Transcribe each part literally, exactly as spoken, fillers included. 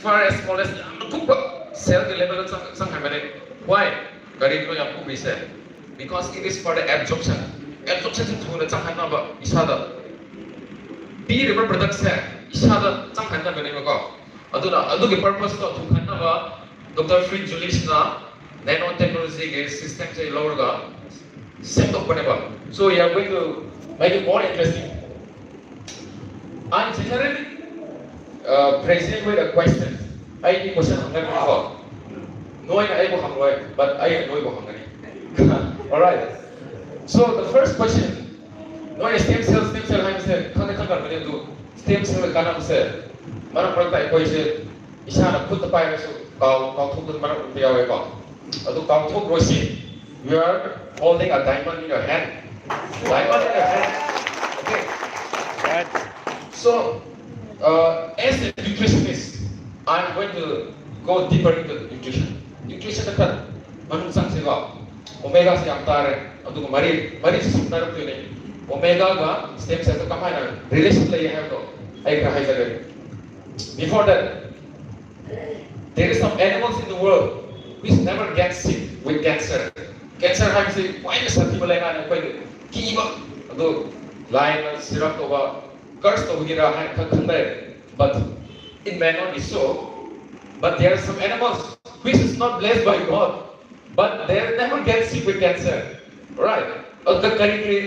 far as smallest, ꯌꯥꯝꯅ ꯀꯨꯞꯄ cell ꯒꯤ level ꯗ ꯆꯪ ꯆꯪꯍꯟꯕꯅꯦ꯫ Why? ꯀꯔꯤꯒꯤꯅꯣ ꯌꯥꯝ ꯀꯨꯞꯄꯤꯁꯦ? Because it is for the absorption. Absorption ꯁꯦ ꯊꯨꯅ ꯆꯪꯍꯟꯅꯕ ꯏꯁꯥꯗ꯫ ꯄꯤꯔꯤꯕ product ꯁꯦ ꯏꯁꯥꯗ ꯆꯪꯍꯟꯅꯕꯅꯦꯕꯀꯣ꯫ ꯑꯗꯨꯅ ꯑꯗꯨꯒꯤ purpose ꯇꯣ ꯊꯨꯡꯍꯟꯅꯕ Doctor Fritz Jülich ꯅ nano technology ꯒꯤ system ꯁꯦ ꯂꯧꯔꯒ ꯁꯦꯝꯗꯣꯛꯄꯅꯦꯕ꯫ So we are going to make it more interesting. I'm generally uh, present with a question. ꯑꯩꯗꯤ question ꯍꯪꯒꯅꯤꯀꯣ꯫ ꯅꯣꯏꯅ ꯑꯩꯕꯨ ꯍꯪꯉꯣꯏ, but ꯑꯩꯅ ꯅꯣꯏꯕꯨ ꯍꯪꯒꯅꯤ꯫ Alright. So the first question, ꯅꯣꯏ stem cell, stem cell ꯍꯥꯏꯕꯁꯦ ꯈꯪꯗꯤ ꯈꯪꯉꯝꯒꯅꯤ, ꯑꯗꯨ stem cell ꯀꯥꯟꯅꯕꯁꯦ ꯃꯔꯛ ꯃꯔꯛꯇ ꯑꯩꯈꯣꯏꯁꯦ ꯏꯁꯥꯅ ꯈꯨꯠꯇ ꯄꯥꯏꯔꯁꯨ ꯀꯥꯎ ꯀꯥꯎꯊꯣꯛꯄ ꯃꯔꯛ ꯃꯔꯛꯇ ꯌꯥꯎꯋꯦꯀꯣ꯫ ꯑꯗꯨ ꯀꯥꯎꯊꯣꯛꯔꯣꯏꯁꯤ, you are holding a diamond in your hand. Diamond in your hand. Okay. So, uh, as a nutritionist, I'm going to go deeper into the nutrition. Nutrition ꯗ ꯈꯔ ꯃꯅꯨꯡ ꯆꯪꯁꯤꯀꯣ꯫ Omega ꯁꯦ ꯌꯥꯝ ꯇꯥꯔꯦ, ꯑꯗꯨꯒ ꯃꯔꯤ ꯃꯔꯤꯁꯨ ꯁꯝꯅꯔꯛꯇꯣꯏꯅꯦ꯫ Omega ꯒ stem cell ꯗ ꯀꯃꯥꯏꯅ relation ꯂꯩ ꯍꯥꯏꯕꯗꯣ ꯑꯩ ꯈꯔ ꯍꯥꯏꯖꯒꯦ꯫ Before that, there is some animals in the world which never get sick with cancer. Cancer ꯍꯥꯏꯕꯁꯤ ꯈ꯭ꯋꯥꯏꯗꯒꯤ ꯁꯥꯊꯤꯕ ꯂꯥꯏꯅꯥꯅꯤ, ꯑꯩꯈꯣꯏꯅ ꯀꯤꯕ, ꯑꯗꯨ ꯂꯥꯏꯅ ꯁꯤꯔꯞ ꯇꯧꯕ, curse ꯇꯧꯕꯒꯤꯔ ꯍꯥꯏꯅ ꯈꯛ ꯈꯟꯕ ꯌꯥꯏ꯫ But it may not be so. But there are some animals which is not blessed by God, but they never get sick with cancer. Right? ꯑꯗꯨꯗ ꯀꯔꯤ ꯀꯔꯤ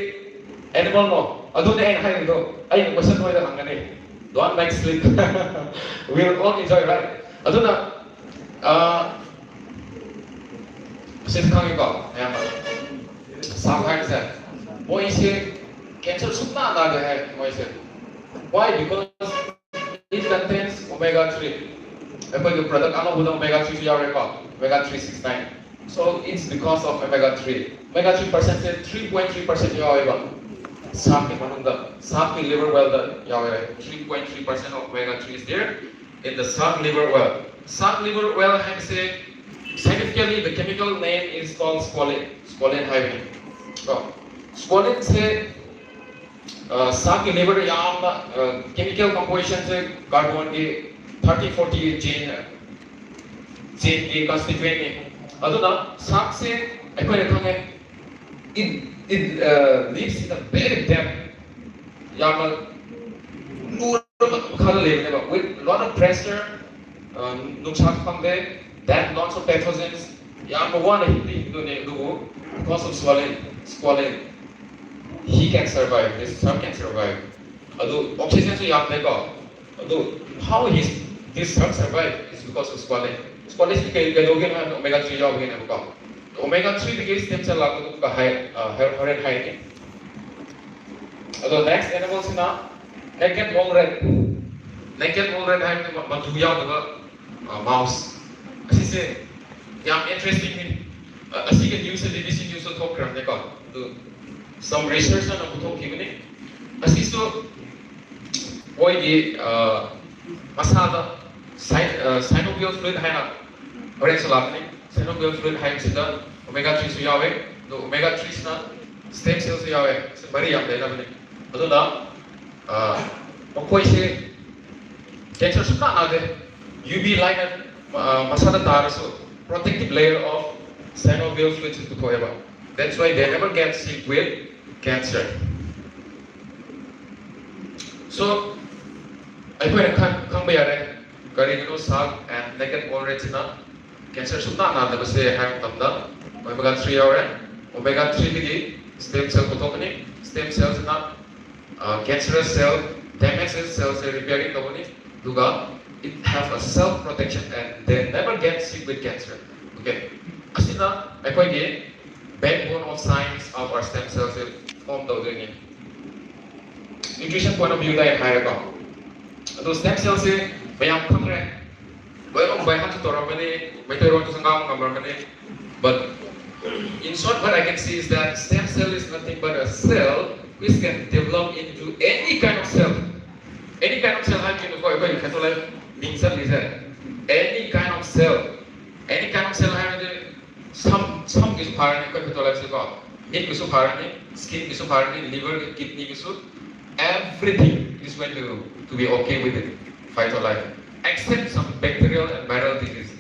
animal ꯅꯣ? ꯑꯗꯨꯅꯦ ꯑꯩꯅ ꯍꯥꯏꯔꯤꯗꯣ꯫ ꯑꯩꯅ question ꯅꯣꯏꯗ ꯍꯪꯒꯅꯤ꯫ Don't make sleep. We will all enjoy, right? ꯑꯗꯨꯅ, ꯑ, ꯁꯤꯁꯨ ꯈꯪꯉꯤꯀꯣ, ꯑꯌꯥꯝꯕ꯫ Shark ꯍꯥꯏꯔꯤꯁꯦ, ꯃꯣꯏꯁꯦ cancer ꯁꯨꯡꯅꯥ ꯅꯥꯗꯦ ꯍꯥꯏ ꯃꯣꯏꯁꯦ꯫ Why? Because it contains omega three. ꯑꯩꯈꯣꯏꯒꯤ product ꯑꯅꯧꯕꯗ omega three ꯁꯨ ꯌꯥꯎꯔꯦꯀꯣ, omega three six nine. So it's because of omega three. Omega three percent say three point three percent ꯌꯥꯎꯋꯦꯕ shark ꯀꯤ ꯃꯅꯨꯡꯗ, shark ꯀꯤ liver oil ꯗ ꯌꯥꯎꯋꯦ꯫ Three point three percent of omega three is there in the shark liver oil. Shark liver oil ꯍꯥꯏꯕꯁꯦ, scientifically the chemical name is called squalene. Squalene ꯍꯥꯏꯕꯅꯤ꯫ ꯀꯣ, squalene ꯁꯦ, ꯑ, shark ꯀꯤ liver ꯗ ꯌꯥꯝꯅ, ꯑ, chemical composition ꯁꯦ carbon ꯒꯤ thirty forty gene geneꯒꯤ constituentꯅꯤ꯫ ꯑꯗꯨꯅ ꯁꯥꯛꯁꯦ ꯑꯩꯈꯣꯏꯅ ꯈꯪꯉꯦ, it it lives in a very damp, ꯌꯥꯝꯅ ꯂꯨꯔꯕ ꯃꯈꯥꯗ ꯂꯩꯕꯅꯦꯕ, with lot of pressure, ꯅꯨꯡꯁꯥꯁꯨ ꯐꯪꯗꯦ, then lots of pathogens, ꯌꯥꯝꯅ ꯋꯥꯅ ꯍꯤꯡꯗꯤ ꯍꯤꯡꯗꯣꯏꯅꯦ꯫ ꯑꯗꯨꯕꯨ because of swelling, swelling, he can survive, this shark can survive꯫ ꯑꯗꯨ oxygenꯁꯨ ꯌꯥꯝꯗꯦꯀꯣ꯫ ꯑꯗꯨ how he, this shark survive is because of swelling꯫ Swellingꯁꯤ ꯀꯩ ꯀꯩꯗꯧꯒꯦ ꯍꯥꯏꯕꯗ omega three ꯌꯥꯎꯕꯒꯤꯅꯦꯕꯀꯣ꯫ Omega threeꯗꯒꯤ stem cell ꯂꯥꯛꯄꯗꯨ ꯑꯃꯨꯛꯀ ꯍꯥꯏ, ꯍꯣꯔꯦꯟ ꯍꯥꯏꯒꯦ꯫ ꯑꯗꯣ next animalꯁꯤꯅ naked mole rat꯫ Naked mole rat ꯍꯥꯏꯕꯗꯤ ꯃꯇꯨ ꯌꯥꯎꯗꯕ mouse꯫ ꯑꯁꯤꯁꯦ ꯌꯥꯝ interestingꯅꯤ꯫ ꯑꯁꯤꯒꯤ newsꯁꯦ BBC newsꯇ ꯊꯣꯛꯈ꯭ꯔꯕꯅꯦꯀꯣ꯫ ꯑꯗꯨ some researcherꯅ ꯄꯨꯊꯣꯛꯈꯤꯕꯅꯤ꯫ ꯑꯁꯤꯁꯨ ꯃꯣꯏꯒꯤ ꯃꯁꯥꯗ synovial fluid ꯍꯥꯏꯅ ꯍꯣꯔꯦꯟꯁꯨ ꯂꯥꯛꯀꯅꯤ꯫ Synovial fluid ꯍꯥꯏꯕꯁꯤꯗ omega threeꯁꯨ ꯌꯥꯎꯋꯦ꯫ ꯑꯗꯣ omega threeꯁꯤꯅ stem cellꯁꯨ ꯌꯥꯎꯋꯦ꯫ ꯃꯔꯤ ꯌꯥꯝ ꯂꯩꯅꯕꯅꯤ꯫ ꯑꯗꯨꯅ ꯃꯈꯣꯏꯁꯦ cancer ꯁꯨꯡꯅꯥ ꯅꯥꯗꯦ꯫ UV lightꯅ ꯃꯁꯥꯗ ꯇꯥꯔꯁꯨ protective layer of synovial fluidꯁꯤ ꯄꯨꯊꯣꯛꯑꯦꯕ꯫ That's why they never get sick with cancer꯫ So ꯑꯩꯈꯣꯏꯅ ꯈꯪꯕ ꯌꯥꯔꯦ ꯀꯔꯤꯒꯤꯅꯣ shark and naked mole ratꯁꯤꯅ cancer ꯁꯨꯡꯅꯥ ꯅꯥꯗꯕꯁꯦ ꯍꯥꯏꯕ ꯃꯇꯝꯗ omega three ꯌꯥꯎꯔꯦ꯫ Omega threeꯗꯒꯤ stem cell ꯄꯨꯊꯣꯛꯀꯅꯤ꯫ Stem cellꯁꯤꯅ cancerous cell, damaged cellꯁꯦ repairing ꯇꯧꯒꯅꯤ꯫ ꯑꯗꯨꯒ it have a self protection and they never get sick with cancer꯫ Okay, ꯑꯁꯤꯅ ꯑꯩꯈꯣꯏꯒꯤ backbone of science of our stem cellꯁꯦ form ꯇꯧꯗꯣꯏꯅꯤ꯫ Nutrition point of viewꯗ ꯑꯩ ꯍꯥꯏꯔꯦꯀꯣ꯫ ꯑꯗꯣ stem cellꯁꯦ ꯃꯌꯥꯝ ꯈꯪꯈ꯭ꯔꯦ꯫ ꯂꯣꯏꯅꯃꯛ by heartꯁꯨ ꯇꯧꯔꯝꯒꯅꯤ, ꯃꯩꯇꯩꯂꯣꯟꯁꯨ ꯉꯥꯡꯕ ꯉꯝꯃꯝꯒꯅꯤ꯫ But in short, what I can see is that stem cell is nothing but a cell which can develop into any kind of cell꯫ Any kind of cell ꯍꯥꯏꯕꯅꯤꯅꯀꯣ, ꯑꯩꯈꯣꯏ ꯈꯛꯇ ꯂꯩ ꯃꯤꯡ ꯆꯠꯂꯤꯁꯦ꯫ Any kind of cell, any kind of cell ꯍꯥꯏꯔꯗꯤ ꯁꯝ, ꯁꯝꯒꯤꯁꯨ ꯐꯔꯅꯤ ꯑꯩꯈꯣꯏ ꯈꯛꯇ ꯂꯩꯁꯦꯀꯣ, ꯃꯤꯠꯀꯤꯁꯨ ꯐꯔꯅꯤ, skinꯒꯤꯁꯨ ꯐꯔꯅꯤ, liverꯒꯤ, kidneyꯒꯤꯁꯨ, everything is going to, to be okay with it, phyto life꯫ except some bacterial and viral disease.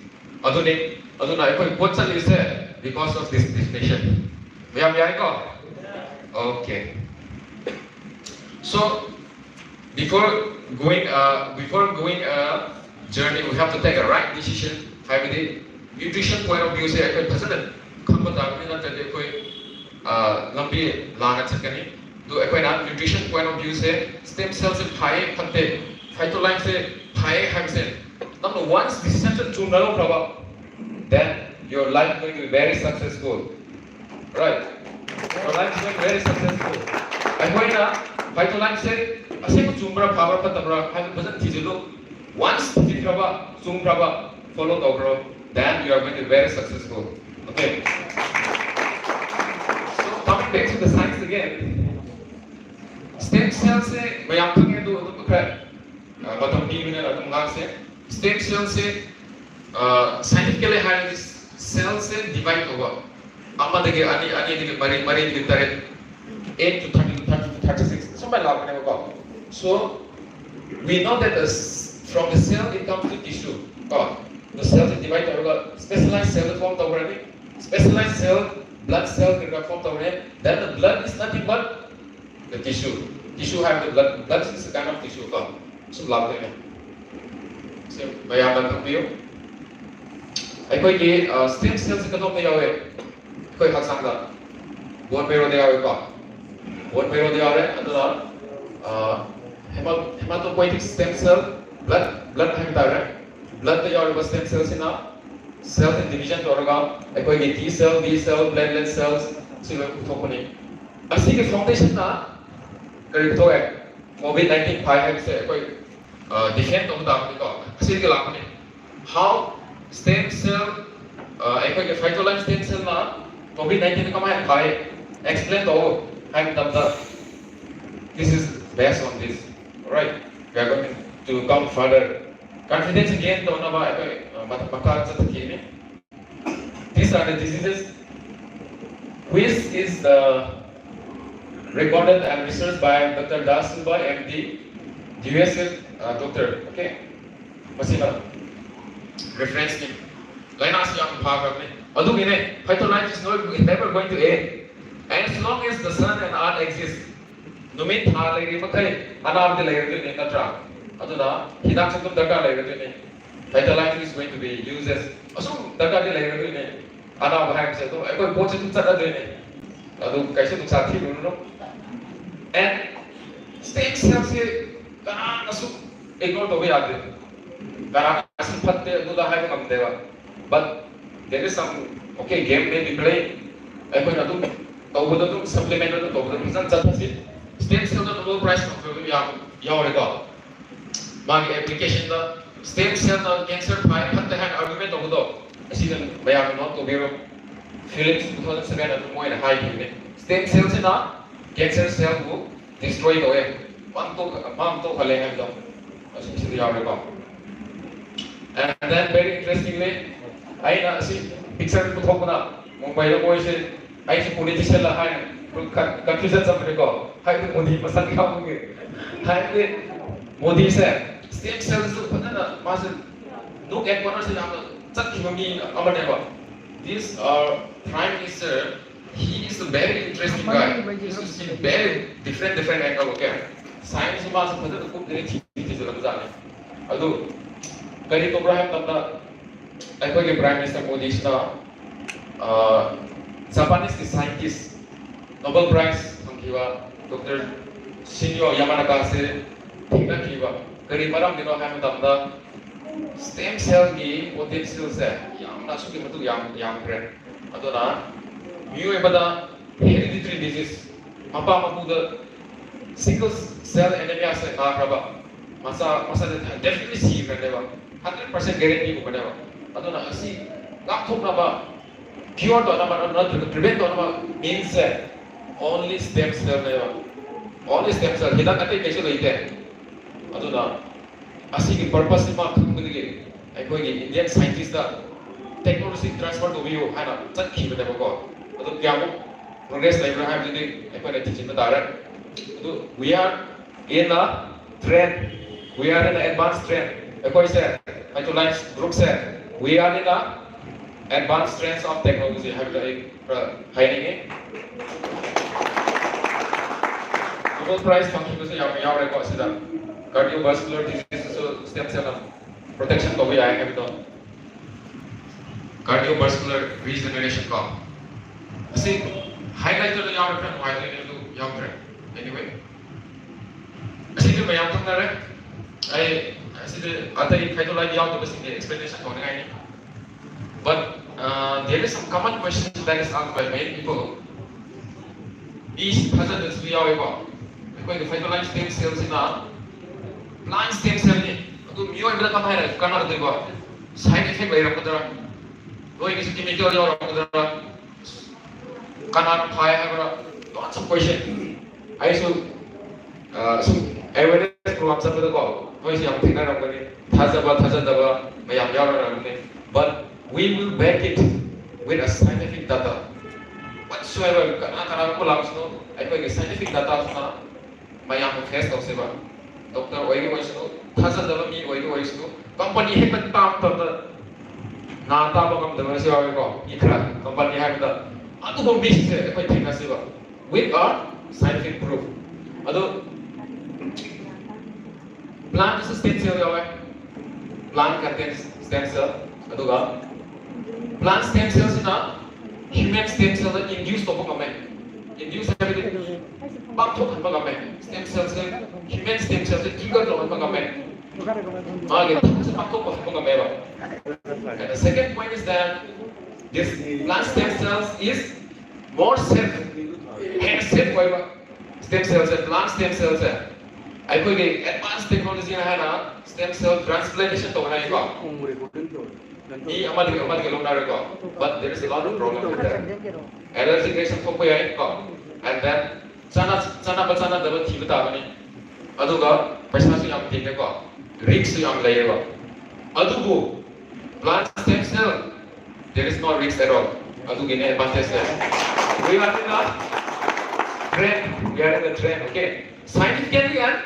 ꯑꯗꯨꯅꯤ, ꯑꯗꯨꯅ ꯑꯩꯈꯣꯏ ꯄꯣꯠ ꯆꯠꯂꯤꯁꯦ because of this definition. ꯃꯌꯥꯝ ꯌꯥꯏꯀꯣ? Okay. So, before going, uh, before going a journey, we have to take a right decision. ꯍꯥꯏꯕꯗꯤ nutrition point of view ꯁꯦ ꯑꯩꯈꯣꯏ ꯐꯖꯅ ꯈꯪꯕ ꯇꯥꯕꯅꯤ, ꯅꯠꯇ꯭ꯔꯗꯤ ꯑꯩꯈꯣꯏ, ꯑ, ꯂꯝꯕꯤ ꯂꯥꯟꯅ ꯆꯠꯀꯅꯤ꯫ ꯑꯗꯨ ꯑꯩꯈꯣꯏꯅ nutrition point of view say stem cell ꯁꯦ ꯐꯩꯌꯦ ꯐꯠꯇꯦ, phytolymph ꯁꯦ ꯐꯩꯌꯦ ꯍꯥꯏꯕꯁꯦ ꯅꯪꯅ once decision ꯁꯦ ꯆꯨꯝꯅ ꯂꯧꯈ꯭ꯔꯕ, then your life is going to be very successful. Right? Your life is going to be very successful. ꯑꯩꯈꯣꯏꯅ phytolymph ꯁꯦ ꯑꯁꯦꯡꯕ ꯆꯨꯝꯕ꯭ꯔꯥ, ꯐꯕ꯭ꯔꯥ, ꯐꯠꯇꯕ꯭ꯔꯥ ꯍꯥꯏꯕꯗꯨ ꯐꯖꯅ ꯊꯤꯖꯤꯜꯂꯨ꯫ Once ꯊꯤꯖꯤꯟꯈ꯭ꯔꯕ, ꯆꯨꯝꯈ꯭ꯔꯕ, follow ꯇꯧꯈ꯭ꯔꯣ, then you are going to be very successful. Okay. So coming back to the science again, stem cell ꯁꯦ ꯃꯌꯥꯝ ꯈꯪꯉꯦ, ꯑꯗꯨ ꯑꯗꯨꯝ ꯈꯔ, ꯑ, ꯃꯇꯝ ꯄꯤꯕꯅꯤꯅ ꯑꯗꯨꯝ ꯉꯥꯡꯁꯦ꯫ Stem cell ꯁꯦ, ꯑ, scientifically ꯍꯥꯏꯔꯗꯤ cell ꯁꯦ divide ꯇꯧꯕ, ꯑꯃꯗꯒꯤ ꯑꯅꯤ, ꯑꯅꯤꯗꯒꯤ ꯃꯔꯤ, ꯃꯔꯤꯗꯒꯤ ꯇꯔꯦꯠ, eight to thirty, thirty to thirty six ꯁꯨꯃꯥꯏꯅ ꯂꯥꯛꯄꯅꯦꯕꯀꯣ꯫ So we know that the s-, from the cell it comes to tissue ꯀꯣ꯫ The cell ꯁꯦ divide ꯇꯧꯔꯒ specialized cell form ꯇꯧꯈ꯭ꯔꯅꯤ꯫ Specialized cell, blood cell ꯀꯩꯀꯥ form ꯇꯧꯔꯦ꯫ Then the blood is nothing but the tissue. Tissue ꯍꯥꯏꯕꯗꯤ blood, blood is a kind of tissue ꯀꯣ꯫ ꯁꯨꯝ ꯂꯥꯛꯇꯣꯏꯅꯦ꯫ ꯁꯤ ꯃꯌꯥꯝꯅ ꯈꯪꯕꯤꯌꯨ꯫ ꯑꯩꯈꯣꯏꯒꯤ, ꯑ, stem cell ꯁꯦ ꯀꯗꯣꯝꯗ ꯌꯥꯎꯋꯦ? ꯑꯩꯈꯣꯏ ꯍꯛꯆꯥꯡꯗ bone marrow ꯗ ꯌꯥꯎꯋꯦꯀꯣ꯫ Bone marrow ꯗ ꯌꯥꯎꯔꯦ꯫ ꯑꯗꯨꯅ, ꯑ, hema-, hematopoietic stem cell, blood, blood ꯍꯥꯏꯕ ꯇꯥꯔꯦ꯫ Blood ꯇ ꯌꯥꯎꯔꯤꯕ stem cell ꯁꯤꯅ cell ꯁꯦ division ꯇꯧꯔꯒ ꯑꯩꯈꯣꯏꯒꯤ T cell, B cell, platelet cells ꯁꯤ ꯂꯣꯏ ꯄꯨꯊꯣꯛꯄꯅꯤ꯫ ꯑꯁꯤꯒꯤ foundation ꯅ ꯀꯔꯤ ꯄꯨꯊꯣꯛꯑꯦ? COVID nineteen ꯐꯩ ꯍꯥꯏꯕꯁꯦ ꯑꯩꯈꯣꯏ, ꯑ, defend ꯇꯧꯕ ꯇꯥꯕꯅꯤꯀꯣ꯫ ꯑꯁꯤꯗꯒꯤ ꯂꯥꯛꯄꯅꯤ꯫ How stem cell, ꯑ, ꯑꯩꯈꯣꯏꯒꯤ phytolymph stem cell ꯅ COVID nineteen ꯀꯃꯥꯏꯅ ꯐꯩ? Explain ꯇꯧꯑꯣ ꯍꯥꯏꯕ ꯃꯇꯝꯗ, this is based on this. Alright? We are going to come further. Confidence gain ꯇꯧꯅꯕ ꯑꯩꯈꯣꯏ, ꯑ, ꯃꯊ-, ꯃꯈꯥ ꯆꯠꯊꯈꯤꯅꯤ꯫ These are the diseases which is, uh, recorded and researched by Doctor Das Silva, M D, U S A, uh, doctor. Okay? ꯃꯁꯤꯅ reference ꯅꯤ꯫ ꯂꯥꯏꯅꯥꯁꯤ ꯌꯥꯝ ꯐꯈ꯭ꯔꯕꯅꯤ꯫ ꯑꯗꯨꯒꯤꯅꯦ, phytolysis is not, never going to end. As long as the sun and earth exist, ꯅꯨꯃꯤꯠ ꯊꯥ ꯂꯩꯔꯤ ꯃꯈꯩ ꯑꯅꯥꯕꯗꯤ ꯂꯩꯔꯗꯣꯏꯅꯦ, ꯅꯠꯇ꯭ꯔꯥ? ꯑꯗꯨꯅ ꯍꯤꯗꯥꯛꯁꯨ ꯑꯗꯨꯝ ꯗꯔꯀꯥꯔ ꯂꯩꯔꯗꯣꯏꯅꯦ꯫ Phytolysis is going to be uses. ꯑꯁꯨꯝ ꯗꯔꯀꯥꯔꯗꯤ ꯂꯩꯔꯗꯣꯏꯅꯦ꯫ ꯑꯅꯥꯕ ꯍꯥꯏꯕꯁꯦ ꯑꯗꯨꯝ ꯑꯩꯈꯣꯏ ꯄꯣꯠꯁꯦ ꯑꯗꯨꯝ ꯆꯠꯅꯗꯣꯏꯅꯦ꯫ ꯑꯗꯨ ꯀꯩꯁꯨ ꯅꯨꯡꯁꯥ ꯊꯤꯔꯨꯔꯨꯅꯨ꯫ And stem cell say ꯀꯅꯥꯅꯁꯨ ignore ꯇꯧꯕ ꯌꯥꯗꯦ꯫ ꯀꯅꯥꯅꯁꯨ ꯐꯠꯇꯦ ꯑꯗꯨꯗ ꯍꯥꯏꯕ ꯉꯝꯗꯦꯕ꯫ But there is some, okay, game may be play. ꯑꯩꯈꯣꯏꯅ ꯑꯗꯨꯝ ꯇꯧꯕꯗ ꯑꯗꯨꯝ supplement ꯑꯗꯨꯝ ꯇꯧꯕꯗ ꯐꯖꯅ ꯆꯠꯂꯁꯤ꯫ Stem cell ꯗ Nobel Prize ꯐꯪꯈ꯭ꯔꯕ ꯌꯥꯝ ꯌꯥꯎꯔꯦꯀꯣ꯫ ꯃꯥꯒꯤ application ꯗ stem cell ꯅ cancer ꯐꯩ ꯐꯠꯇꯦ ꯍꯥꯏꯅ argument ꯇꯧꯕꯗꯣ, ꯑꯁꯤꯗ ꯃꯌꯥꯝꯅ note ꯇꯧꯕꯤꯔꯣ꯫ Phillips two thousand seven ꯑꯗꯨ ꯃꯣꯏꯅ ꯍꯥꯏꯈꯤꯕꯅꯦ꯫ Stem cell ꯁꯤꯅ cancer cell ꯕꯨ destroy ꯇꯧꯋꯦ, ꯃꯥꯡꯇꯣꯛ-, ꯃꯥꯡꯇꯣꯛꯍꯜꯂꯦ ꯍꯥꯏꯕꯗꯣ ꯑꯁꯤ, ꯁꯤꯗ ꯌꯥꯎꯔꯦꯀꯣ꯫ And then very interestingly, ꯑꯩꯅ ꯑꯁꯤ picture ꯄꯨꯊꯣꯛꯄꯗ ꯃꯨꯝꯕꯥꯏꯗ ꯃꯣꯏꯁꯦ ꯑꯩꯁꯦ politician ꯂ ꯍꯥꯏꯅ confusion ꯆꯠꯄꯅꯦꯀꯣ꯫ ꯍꯥꯏꯕꯗꯤ ꯃꯣꯗꯤ ꯃꯁꯛ ꯌꯥꯎꯕꯒꯤ꯫ ꯍꯥꯏꯕꯗꯤ ꯃꯣꯗꯤꯁꯦ stem cell ꯁꯨ ꯐꯖꯅ ꯃꯥꯁꯦ nook and corner ꯁꯦ ꯌꯥꯝꯅ ꯆꯠꯈꯤꯕ ꯃꯤ ꯑꯃꯅꯦꯕ꯫ This our Prime Minister, he is a very interesting guy. This is a very different, different angle, okay? Science ꯁꯤ ꯃꯥꯁꯨ ꯐꯖꯅ ꯀꯨꯞꯅ ꯊꯤ-, ꯊꯤꯖꯤꯜꯂꯕꯖꯥꯠꯅꯤ꯫ ꯑꯗꯨ ꯀꯔꯤ ꯇꯧꯕ꯭ꯔꯥ ꯍꯥꯏꯕ ꯃꯇꯝꯗ, ꯑꯩꯈꯣꯏꯒꯤ Prime Minister ꯃꯣꯗꯤꯁꯤꯅ, ꯑ, Japanese ꯀꯤ scientist, Nobel Prize ꯐꯪꯈꯤꯕ Doctor Shinya Yamanaka ꯁꯦ ꯊꯦꯡꯅꯈꯤꯕ꯫ ꯀꯔꯤ ꯃꯔꯝꯒꯤꯅꯣ ꯍꯥꯏꯕ ꯃꯇꯝꯗ, stem cell ꯒꯤ potential ꯁꯦ ꯌꯥꯝꯅ ꯑꯁꯨꯛꯀꯤ ꯃꯇꯤꯛ ꯌꯥꯝ, ꯌꯥꯝꯈ꯭ꯔꯦ꯫ ꯑꯗꯨꯅ ꯃꯤꯑꯣꯏꯕꯗ hereditary disease, ꯃꯄꯥ ꯃꯄꯨꯗ sickle cell anemia ꯁꯦ ꯅꯥꯈ꯭ꯔꯕ ꯃꯆꯥ, ꯃꯆꯥꯁꯦ definitely ꯁꯤꯈ꯭ꯔꯅꯦꯕ, hundred percent guarantee ꯒꯨꯝꯕꯅꯦꯕ꯫ ꯑꯗꯨꯅ ꯑꯁꯤ ꯉꯥꯛꯊꯣꯛꯅꯕ, cure ꯇꯧꯅꯕ ꯅꯠꯇ꯭ꯔꯒ prevent ꯇꯧꯅꯕ means ꯁꯦ only stem cell ꯅꯦꯕ, only stem cell, ꯍꯤꯗꯥꯛ ꯑꯇꯩ ꯀꯩꯁꯨ ꯂꯩꯇꯦ꯫ ꯑꯗꯨꯅ ꯑꯁꯤꯒꯤ purpose ꯁꯤ ꯃꯥ ꯈꯪꯕꯗꯒꯤ ꯑꯩꯈꯣꯏꯒꯤ Indian scientist ꯇ technology transfer ꯇꯧꯕꯤꯌꯨ ꯍꯥꯏꯅ ꯆꯠꯈꯤꯕꯅꯦꯕꯀꯣ꯫ ꯑꯗꯨ ꯀꯌꯥꯃꯨꯛ progress ꯂꯩꯕ꯭ꯔꯥ ꯍꯥꯏꯕꯗꯨꯗꯤ ꯑꯩꯈꯣꯏꯅ ꯊꯤꯖꯤꯟꯕ ꯇꯥꯔꯦ꯫ ꯑꯗꯨ we are in a trend, we are in an advanced trend. ꯑꯩꯈꯣꯏꯁꯦ, Phytolines groupꯁꯦ, we are in a advanced range of technology ꯍꯥꯏꯕꯗꯣ ꯑꯩ ꯈꯔ ꯍꯥꯏꯅꯤꯡꯉꯤ꯫ Nobel Prize ꯐꯪꯈꯤꯕꯁꯨ ꯌꯥꯝꯅ ꯌꯥꯎꯔꯦꯀꯣ ꯁꯤꯗ꯫ Cardiovascular diseaseꯁꯨ stem cellꯅ protection ꯇꯧꯕ ꯌꯥꯏ ꯍꯥꯏꯕꯗꯣ꯫ Cardiovascular regeneration ꯀꯣ꯫ ꯑꯁꯤ highlightꯇ ꯌꯥꯎꯔꯦ, ꯈꯔ ꯅꯨꯡꯉꯥꯏꯇ꯭ꯔꯦ ꯑꯗꯨ ꯌꯥꯎꯗ꯭ꯔꯦ꯫ Anyway, ꯑꯁꯤꯗꯤ ꯃꯌꯥꯝ ꯈꯪꯅꯔꯦ꯫ ꯑꯩ ꯑꯁꯤꯗꯤ ꯑꯇꯩ Phytolines ꯌꯥꯎꯗꯕꯁꯤꯡꯒꯤ explanation ꯇꯧꯅꯤꯡꯉꯥꯏꯅꯤ꯫ But uh, there is some common question that is asked by many people. ꯃꯤ ꯊꯥꯖꯗꯕꯁꯨ ꯌꯥꯎꯋꯦꯀꯣ꯫ ꯑꯩꯈꯣꯏꯒꯤ Phytolines stem cellꯁꯤꯅ plant stem cellꯅꯤ꯫ ꯑꯗꯨ ꯃꯤꯑꯣꯏꯕꯗ ꯀꯃꯥꯏꯅ ꯀꯥꯟꯅꯒꯗꯣꯏꯕ? Side effect ꯂꯩꯔꯝꯒꯗ꯭ꯔꯥ? ꯅꯣꯏꯒꯤꯁꯨ chemical ꯌꯥꯎꯔꯝꯒꯗ꯭ꯔꯥ? ꯀꯅꯥꯅ ꯐꯥꯏ ꯍꯥꯏꯕ꯭ꯔꯥ? Lots of question. ꯑꯩꯁꯨ ꯑ, ꯁꯨꯝ awareness program ꯆꯠꯄꯗꯀꯣ, ꯅꯣꯏꯁꯨ ꯌꯥꯝ ꯊꯦꯡꯅꯔꯝꯒꯅꯤ꯫ ꯊꯥꯖꯕ ꯊꯥꯖꯗꯕ ꯃꯌꯥꯝ ꯌꯥꯎꯅꯔꯝꯒꯅꯤ꯫ But we will back it with a scientific data. Whatsoever, ꯀꯅꯥ ꯀꯅꯥꯒꯨꯝꯕ ꯂꯥꯛꯁꯅꯣ, ꯑꯩꯈꯣꯏꯒꯤ scientific dataꯁꯤꯅ ꯃꯌꯥꯝꯕꯨ face ꯇꯧꯁꯦꯕ꯫ Doctor ꯑꯣꯏꯒꯦ ꯑꯣꯏꯁꯅꯨ, ꯊꯥꯖꯗꯕ ꯃꯤ ꯑꯣꯏꯒꯦ ꯑꯣꯏꯁꯅꯨ, company ꯍꯦꯛ ꯇꯥꯕ ꯃꯇꯝꯗ ꯅꯥ ꯇꯥꯕ ꯉꯝꯗꯕꯁꯨ ꯌꯥꯎꯋꯦꯀꯣ꯫ ꯃꯤ ꯈꯔ company ꯍꯥꯏꯕꯗ ꯑꯗꯨꯒꯨꯝꯕ ꯃꯤꯁꯤꯡꯁꯦ ꯑꯩꯈꯣꯏ ꯊꯦꯡꯅꯁꯦꯕ with a scientific proof. ꯑꯗꯣ plantꯇꯁꯨ stem cell ꯌꯥꯎꯋꯦ꯫ Plant contains stem cell. ꯑꯗꯨꯒ plant stem cellꯁꯤꯅ human stem cellꯗ induce ꯇꯧꯕ ꯉꯝꯃꯦ꯫ Induce ꯍꯥꯏꯕꯗꯤ ꯄꯥꯛꯊꯣꯛꯍꯟꯕ ꯉꯝꯃꯦ꯫ Stem cellꯁꯦ, human stem cellꯁꯦ trigger ꯇꯧꯍꯟꯕ ꯉꯝꯃꯦ꯫ ꯃꯥꯒꯤ ꯊꯕꯛꯁꯦ ꯄꯥꯡꯊꯣꯛꯄ ꯍꯟꯕ ꯉꯝꯃꯦꯕ꯫ And the second point is that this plant stem cells is more safe, ꯍꯦꯟꯅ safe ꯑꯣꯏꯕ꯫ Stem cellꯁꯦ, plant stem cellꯁꯦ ꯑꯩꯈꯣꯏꯒꯤ advanced technology ꯍꯥꯏꯅ stem cell transplantation ꯇꯧꯅꯩꯀꯣ꯫ ꯃꯤ ꯑꯃꯗꯒꯤ ꯑꯃꯗꯒꯤ ꯂꯧꯅꯔꯦꯀꯣ꯫ But there is a lot of problem with that. Allergic reaction ꯊꯣꯛꯄ ꯌꯥꯏ ꯀꯣ꯫ And then ꯆꯥꯅ ꯆꯥꯅꯕ ꯆꯥꯅꯗꯕ ꯊꯤꯕ ꯇꯥꯕꯅꯤ꯫ ꯑꯗꯨꯒ ꯄꯩꯁꯥꯁꯨ ꯌꯥꯝ ꯇꯤꯡꯉꯦꯀꯣ꯫ Riskꯁꯨ ꯌꯥꯝ ꯂꯩꯌꯦꯕ꯫ ꯑꯗꯨꯕꯨ plant stem cell, there is no risk at all. ꯑꯗꯨꯒꯤꯅꯦ advantage say. We are in the trend. We are in the trend, okay? Scientifically and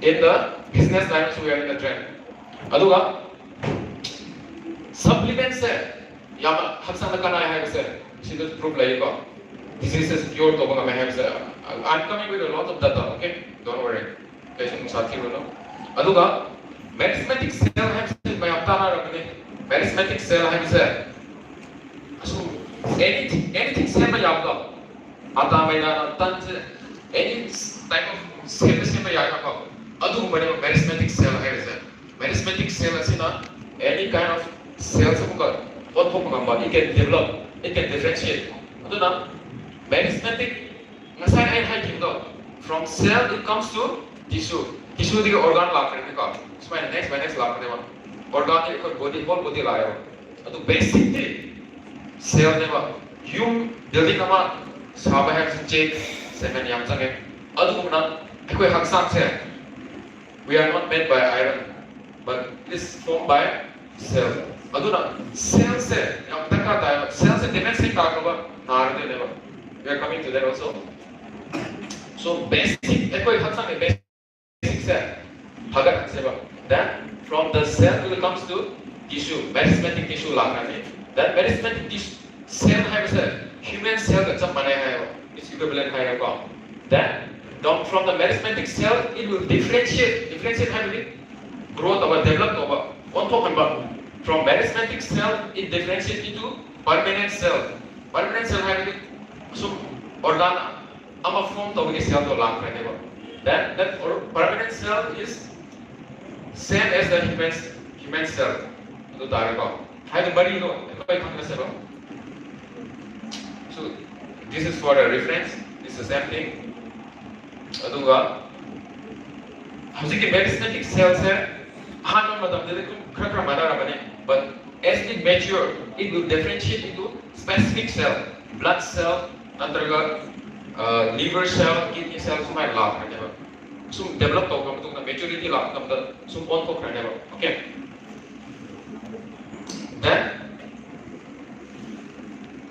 in the business line also we are in the trend. ꯑꯗꯨꯒ supplement ꯁꯦ ꯌꯥꯝꯅ ꯍꯛꯆꯥꯡꯗ ꯀꯥꯟꯅꯩ ꯍꯥꯏꯕꯁꯦ ꯁꯤꯗ proof ꯂꯩꯀꯣ꯫ Diseases cure ꯇꯧꯕ ꯉꯝꯃꯦ ꯍꯥꯏꯕꯁꯦ, I'm coming with a lot of data, okay, don't worry. ꯀꯩꯁꯨ ꯅꯨꯡꯁꯥ ꯊꯤꯔꯨꯅꯨ꯫ ꯑꯗꯨꯒ meristematic cell ꯍꯥꯏꯕꯁꯤ ꯃꯌꯥꯝ ꯇꯥꯟꯅꯔꯕꯅꯤ꯫ Meristematic cell ꯍꯥꯏꯕꯁꯦ ꯑꯁꯨꯝ anything anything ꯁꯦꯝꯕ ꯌꯥꯕꯗꯣ, ꯑꯇꯥ ꯃꯩꯗꯥꯅ ꯇꯟꯁꯦ any type of ꯁꯦꯝꯕ ꯁꯦꯝꯕ ꯌꯥꯏꯅꯀꯣ꯫ ꯑꯗꯨꯒꯨꯝꯕꯅꯦꯕ meristematic cell ꯍꯥꯏꯕꯁꯦ꯫ Meristematic cell ꯑꯁꯤꯅ any kind of cells ꯑꯃꯒ ꯑꯣꯟꯊꯣꯛꯄ ꯉꯝꯕ, it can develop, it can differentiate꯫ ꯑꯗꯨꯅ meristematic, ꯉꯁꯥꯏ ꯑꯩ ꯍꯥꯏꯈꯤꯕꯗꯣ, from cell it comes to tissue, tissue ꯗꯒꯤ organ ꯂꯥꯛꯈ꯭ꯔꯦꯅꯦꯀꯣ꯫ ꯁꯨꯃꯥꯏꯅ next by next ꯂꯥꯛꯄꯅꯦꯕ꯫ Organ ꯗꯤ ꯑꯩꯈꯣꯏ body, whole body ꯂꯥꯛꯑꯦꯕ꯫ ꯑꯗꯨ basic ꯇꯤ cell ꯅꯦꯕ꯫ ꯌꯨꯝ building ꯑꯃ ꯁꯥꯕ ꯍꯥꯏꯕꯁꯤ ꯆꯦꯛ, cement ꯌꯥꯝ ꯆꯪꯉꯦ꯫ ꯑꯗꯨꯒꯨꯝꯅ ꯑꯩꯈꯣꯏ ꯍꯛꯆꯥꯡꯁꯦ, we are not made by iron, but it's formed by cell꯫ ꯑꯗꯨꯅ cell ꯁꯦ ꯌꯥꯝ ꯗꯔꯀꯥꯔ ꯇꯥꯏꯕ꯫ Cell say defective ꯇꯥꯈ꯭ꯔꯕ ꯅꯥꯔꯗꯣꯏꯅꯦꯕ꯫ We are coming to that also. So basic, ꯑꯩꯈꯣꯏ ꯍꯛꯆꯥꯡꯒꯤ basic say ꯐꯒꯠꯍꯟꯁꯦꯕ꯫ Then from the cell it comes to tissue, meristematic tissue ꯂꯥꯛꯈ꯭ꯔꯅꯤ꯫ Then meristematic tissue, cell ꯍꯥꯏꯕꯁꯦ human cell ꯒ ꯆꯞ ꯃꯥꯟꯅꯩ ꯍꯥꯏꯌꯦꯕ, it's equivalent ꯍꯥꯏꯔꯦꯀꯣ꯫ Then down from the meristematic cell it will differentiate, differentiate ꯍꯥꯏꯕꯗꯤ grow ꯇꯧꯕ, develop ꯇꯧꯕ, ꯑꯣꯟꯊꯣꯛꯍꯟꯕ꯫ From meristematic cell it differentiate into permanent cell꯫ Permanent cell ꯍꯥꯏꯕꯗꯤ ꯁꯨꯝ organ ꯑꯃ form ꯇꯧꯕꯒꯤ cell ꯗꯣ ꯂꯥꯛꯈ꯭ꯔꯅꯦꯕ꯫ Then that or-, permanent cell is same as the human, human cell꯫ ꯑꯗꯨ ꯇꯥꯔꯦꯀꯣ꯫ ꯍꯥꯏꯗꯤ ꯃꯔꯤꯗꯣ ꯑꯩꯈꯣꯏ ꯈꯪꯅꯁꯦꯕ꯫ So this is for a reference, it's the same thing꯫ ꯑꯗꯨꯒ ꯍꯧꯖꯤꯛꯀꯤ meristematic cell ꯁꯦ ꯑꯍꯥꯟꯕ ꯃꯇꯝꯗꯗꯤ ꯑꯗꯨꯝ ꯈꯔ ꯈꯔ ꯃꯥꯟꯅꯔꯝꯕꯅꯤ, but as it mature it will differentiate into specific cell, blood cell ꯅꯠꯇ꯭ꯔꯒ liver cell, kidney cell ꯁꯨꯃꯥꯏꯅ ꯂꯥꯛꯈ꯭ꯔꯅꯦꯕ꯫ ꯁꯨꯝ develop ꯇꯧꯈ꯭ꯔ ꯃꯇꯨꯡꯗ, maturity ꯂꯥꯛꯄ ꯃꯇꯝꯗ ꯁꯨꯝ ꯑꯣꯟꯊꯣꯛꯈ꯭ꯔꯅꯦꯕ꯫ Okay, then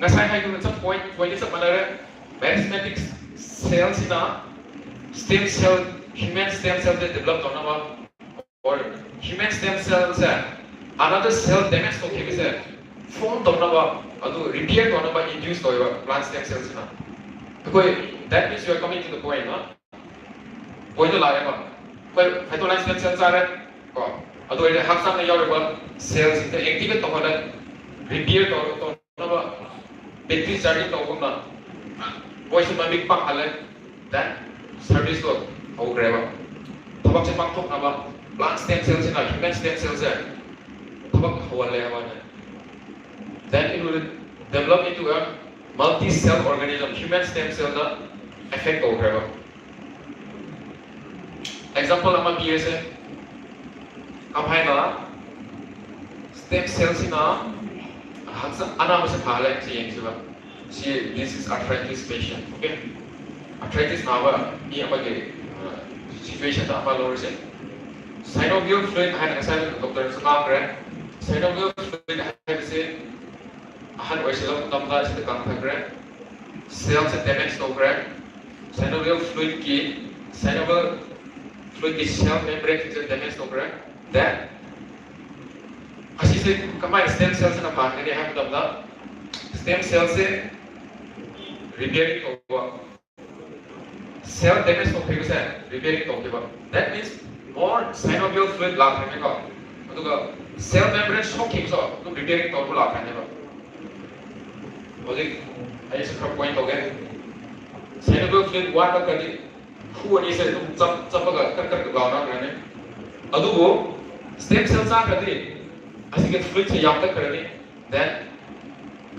ꯉꯁꯥꯏ ꯍꯥꯏꯈꯤꯕ ꯆꯞ point, point ꯆꯞ ꯃꯥꯟꯅꯔꯦ꯫ Meristematic cell ꯁꯤꯅ stem cell, human stem cell ꯁꯦ develop ꯇꯧꯅꯕ or human human stem cell say another cell damage ꯇꯧꯈꯤꯕꯁꯦ form ꯇꯧꯅꯕ, ꯑꯗꯨ repair ꯇꯧꯅꯕ induce ꯇꯧꯋꯦꯕ plant stem cell ꯁꯤꯅ꯫ ꯑꯩꯈꯣꯏ, that means you are coming to the point, ꯅ ꯄꯣꯏꯟꯗꯣ ꯂꯥꯛꯑꯦꯕ꯫ ꯑꯩꯈꯣꯏ phytoalliance stem cell ꯆꯥꯔꯦ ꯀꯣ, ꯑꯗꯨ ꯑꯣꯏꯔꯗꯤ ꯍꯛꯆꯥꯡꯗ ꯌꯥꯎꯔꯤꯕ cell ꯁꯤꯡꯁꯦ activate ꯇꯧꯍꯜꯂꯦ, repair ꯇꯧ ꯇꯧꯅꯕ, battery charging ꯇꯧꯕꯒꯨꯝꯅ ꯃꯣꯏꯁꯨ ꯃꯃꯤꯠ ꯄꯥꯡꯍꯜꯂꯦ꯫ Then service ꯇꯣ ꯍꯧꯈ꯭ꯔꯦꯕ꯫ ꯊꯕꯛꯁꯦ ꯄꯥꯡꯊꯣꯛꯅꯕ plant stem cell ꯁꯤꯅ human stem cell ꯁꯦ ꯊꯕꯛ ꯍꯧꯍꯜꯂꯦ ꯍꯥꯏꯕ ꯋꯥꯅꯦ꯫ Then it will develop into a multi cell organism, human stem cell the affect ꯇꯧꯈ꯭ꯔꯦꯕ꯫ Example ꯑꯃ ꯄꯤꯔꯁꯦ, ꯀꯃꯥꯏꯅ stem cell ꯁꯤꯅ ꯍꯛꯆꯥꯡ ꯑꯅꯥꯕꯁꯦ ꯐꯍꯜꯂꯦ꯫ ꯁꯤ ꯌꯦꯡꯁꯤꯕ꯫ ꯁꯤ, this is arthritis patient, okay? Arthritis ꯅꯥꯕ ꯃꯤ ꯑꯃꯒꯤ situation ꯗ ꯑꯃ ꯂꯧꯔꯁꯦ꯫ Synovial fluid ꯍꯥꯏꯅ ꯉꯁꯥꯏ doctor ꯅꯁꯨ ꯉꯥꯡꯈ꯭ꯔꯦ꯫ Synovial fluid ꯍꯥꯏꯕꯁꯤ ꯑꯍꯟ ꯑꯣꯏꯁꯤꯜꯂꯛꯄ ꯃꯇꯝꯗ ꯁꯤꯗ ꯀꯪꯊꯈ꯭ꯔꯦ, cell ꯁꯦ damage ꯇꯧꯈ꯭ꯔꯦ꯫ Synovial fluid ꯀꯤ, synovial fluid ꯀꯤ cell membrane ꯁꯦ damage ꯇꯧꯈ꯭ꯔꯦ꯫ Then ꯑꯁꯤꯁꯦ ꯀꯃꯥꯏꯅ stem cell ꯁꯤꯅ ꯐꯍꯟꯒꯅꯤ ꯍꯥꯏꯕ ꯃꯇꯝꯗ, stem cell ꯁꯦ repairing ꯇꯧꯕ, cell damage ꯇꯧꯈꯤꯕꯁꯦ repairing ꯇꯧꯈꯤꯕ, that means more synovial fluid ꯂꯥꯛꯈ꯭ꯔꯅꯤꯀꯣ꯫ ꯑꯗꯨꯒ cell membrane ꯁꯣꯛꯈꯤꯕꯁꯨ ꯑꯗꯨꯝ repairing ꯇꯧꯕ ꯂꯥꯛꯈ꯭ꯔꯅꯦꯕ꯫ ꯍꯧꯖꯤꯛ ꯑꯩꯁꯨ ꯈꯔ point ꯇꯧꯒꯦ꯫ Synovial fluid ꯋꯥꯠꯂꯒꯗꯤ ꯈꯨ ꯑꯅꯤꯁꯦ ꯑꯗꯨꯝ ꯆꯞ ꯆꯞꯄꯒ ꯀꯛ ꯀꯛ ꯂꯥꯎꯅꯈ꯭ꯔꯅꯤ꯫ ꯑꯗꯨꯕꯨ stem cell ꯆꯥꯈ꯭ꯔꯗꯤ ꯑꯁꯤꯒꯤ fluid ꯁꯦ ꯌꯥꯝꯈꯠꯈ꯭ꯔꯅꯤ꯫ Then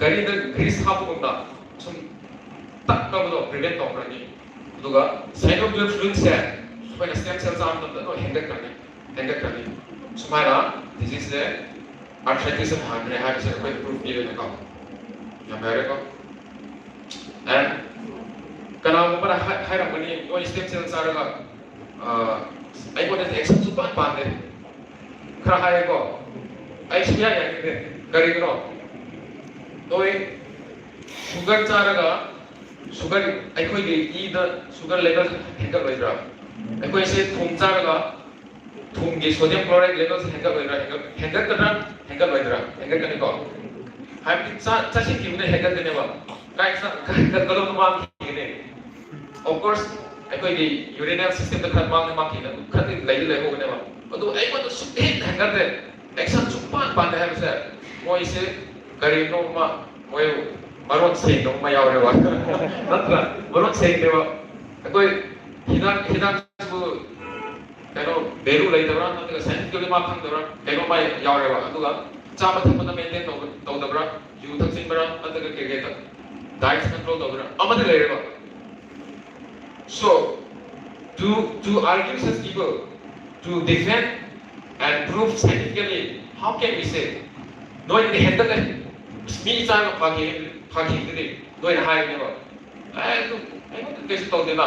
ꯒꯥꯔꯤꯗ grease ꯍꯥꯞꯄꯒꯨꯝꯅ ꯁꯨꯝ ꯇꯛꯅꯕꯗꯣ prevent ꯇꯧꯈ꯭ꯔꯅꯤ꯫ ꯑꯗꯨꯒ synovial fluid ꯁꯦ ꯑꯩꯈꯣꯏꯅ stem cell ꯆꯥꯕ ꯃꯇꯝꯗ ꯂꯣꯏ ꯍꯦꯟꯒꯠꯈ꯭ꯔꯅꯤ, ꯍꯦꯟꯒꯠꯈ꯭ꯔꯅꯤ꯫ ꯁꯨꯃꯥꯏꯅ disease ꯁꯦ arthritis ꯁꯦ ꯐꯍꯟꯕꯅꯦ ꯍꯥꯏꯕꯁꯦ ꯑꯩꯈꯣꯏ proof ꯄꯤꯔꯦꯅꯀꯣ꯫ ꯌꯥꯝ ꯌꯥꯔꯦꯀꯣ꯫ And ꯀꯅꯥꯒꯨꯝꯕꯅ ꯍꯥꯏ-, ꯍꯥꯏꯔꯝꯒꯅꯤ, "ꯅꯣꯏ stem cell ꯆꯥꯔꯒ, ꯑ, ꯑꯩꯉꯣꯟꯗꯗꯤ action ꯁꯨꯡꯄꯥꯟ ꯄꯥꯟꯗꯦ" ꯈꯔ ꯍꯥꯏꯌꯦꯀꯣ꯫ ꯑꯩ ꯁꯨꯡꯌꯥ ꯌꯥꯅꯤꯡꯗꯦ꯫ ꯀꯔꯤꯒꯤꯅꯣ? ꯅꯣꯏ sugar ꯆꯥꯔꯒ, sugar, ꯑꯩꯈꯣꯏꯒꯤ ꯏꯗ sugar level ꯍꯦꯟꯒꯠꯂꯣꯏꯗ꯭ꯔꯥ? ꯑꯩꯈꯣꯏꯁꯦ ꯊꯨꯝ ꯆꯥꯔꯒ ꯊꯨꯝꯒꯤ sodium chloride level ꯁꯦ ꯍꯦꯟꯒꯠꯂꯣꯏꯗ꯭ꯔꯥ? ꯍꯦꯟꯒꯠ-, ꯍꯦꯟꯒꯠꯀꯗ꯭ꯔꯥ? ꯍꯦꯟꯒꯠꯂꯣꯏꯗ꯭ꯔꯥ? ꯍꯦꯟꯒꯠꯀꯅꯤꯀꯣ? ꯍꯥꯏꯕꯗꯤ ꯆꯥ-, ꯆꯥꯁꯤꯟꯈꯤꯕꯅ ꯍꯦꯟꯒꯠꯀꯅꯦꯕ꯫ ꯀꯥꯏ ꯆꯥ-, ꯀꯥꯏ ꯍꯦꯟꯒꯠꯀꯗꯧꯅꯣ ꯃꯥꯡꯈꯤꯒꯅꯤ꯫ Of course, ꯑꯩꯈꯣꯏꯒꯤ urinary system ꯗ ꯈꯔ ꯃꯥꯡꯗꯤ ꯃꯥꯡꯈꯤꯒꯅꯤ, ꯑꯗꯨ ꯈꯔꯗꯤ ꯂꯩꯗꯤ ꯂꯩꯍꯧꯒꯅꯦꯕ꯫ ꯑꯗꯨ ꯑꯩꯉꯣꯟꯗ ꯁꯨꯛꯍꯦꯟ ꯍꯦꯟꯒꯠꯇꯦ, action ꯁꯨꯛꯄꯥꯟ ꯄꯥꯟꯗꯦ ꯍꯥꯏꯕꯁꯦ, ꯃꯣꯏꯁꯦ ꯀꯔꯤꯅꯣ ꯑꯃ, ꯃꯣꯏ ꯃꯔꯣꯟ ꯁꯦꯡꯗꯕ ꯑꯃ ꯌꯥꯎꯔꯦꯕ꯫ ꯅꯠꯇ꯭ꯔꯥ? ꯃꯔꯣꯟ ꯁꯦꯡꯗꯦꯕ꯫ ꯑꯩꯈꯣꯏ ꯍꯤꯗꯥꯛ, ꯍꯤꯗꯥꯛꯁꯤꯕꯨ ꯀꯩꯅꯣ, value ꯂꯩꯇꯕ꯭ꯔꯥ, ꯅꯠꯇ꯭ꯔꯒ scientifically ꯃꯥ ꯈꯪꯗꯕ꯭ꯔꯥ, ꯀꯩꯅꯣꯝꯃ ꯌꯥꯎꯔꯦꯕ꯫ ꯑꯗꯨꯒ ꯆꯥꯕ ꯊꯛꯄꯗ maintain ꯇꯧꯕ-, ꯇꯧꯗꯕ꯭ꯔꯥ, ꯌꯨ ꯊꯛꯆꯤꯟꯕ꯭ꯔꯥ, ꯅꯠꯇ꯭ꯔꯒ ꯀꯩ ꯀꯩ ꯇꯧ-, diet control ꯇꯧꯕ꯭ꯔꯥ, ꯑꯃꯗꯤ ꯂꯩꯔꯦꯕ꯫ So, to, to argue such people, to defend and prove scientifically, how can we say? ꯅꯣꯏꯅꯗꯤ ꯍꯦꯟꯒꯠꯂꯦ, ꯃꯤ ꯆꯥꯕ ꯐꯈꯤ, ꯐꯈꯤꯕꯗꯨꯗꯤ ꯅꯣꯏꯅ ꯍꯥꯏꯕꯅꯦꯕ꯫ ꯑꯦ, ꯑꯗꯨ ꯑꯩꯉꯣꯟꯗ ꯀꯩꯁꯨ ꯇꯧꯗꯦꯅ,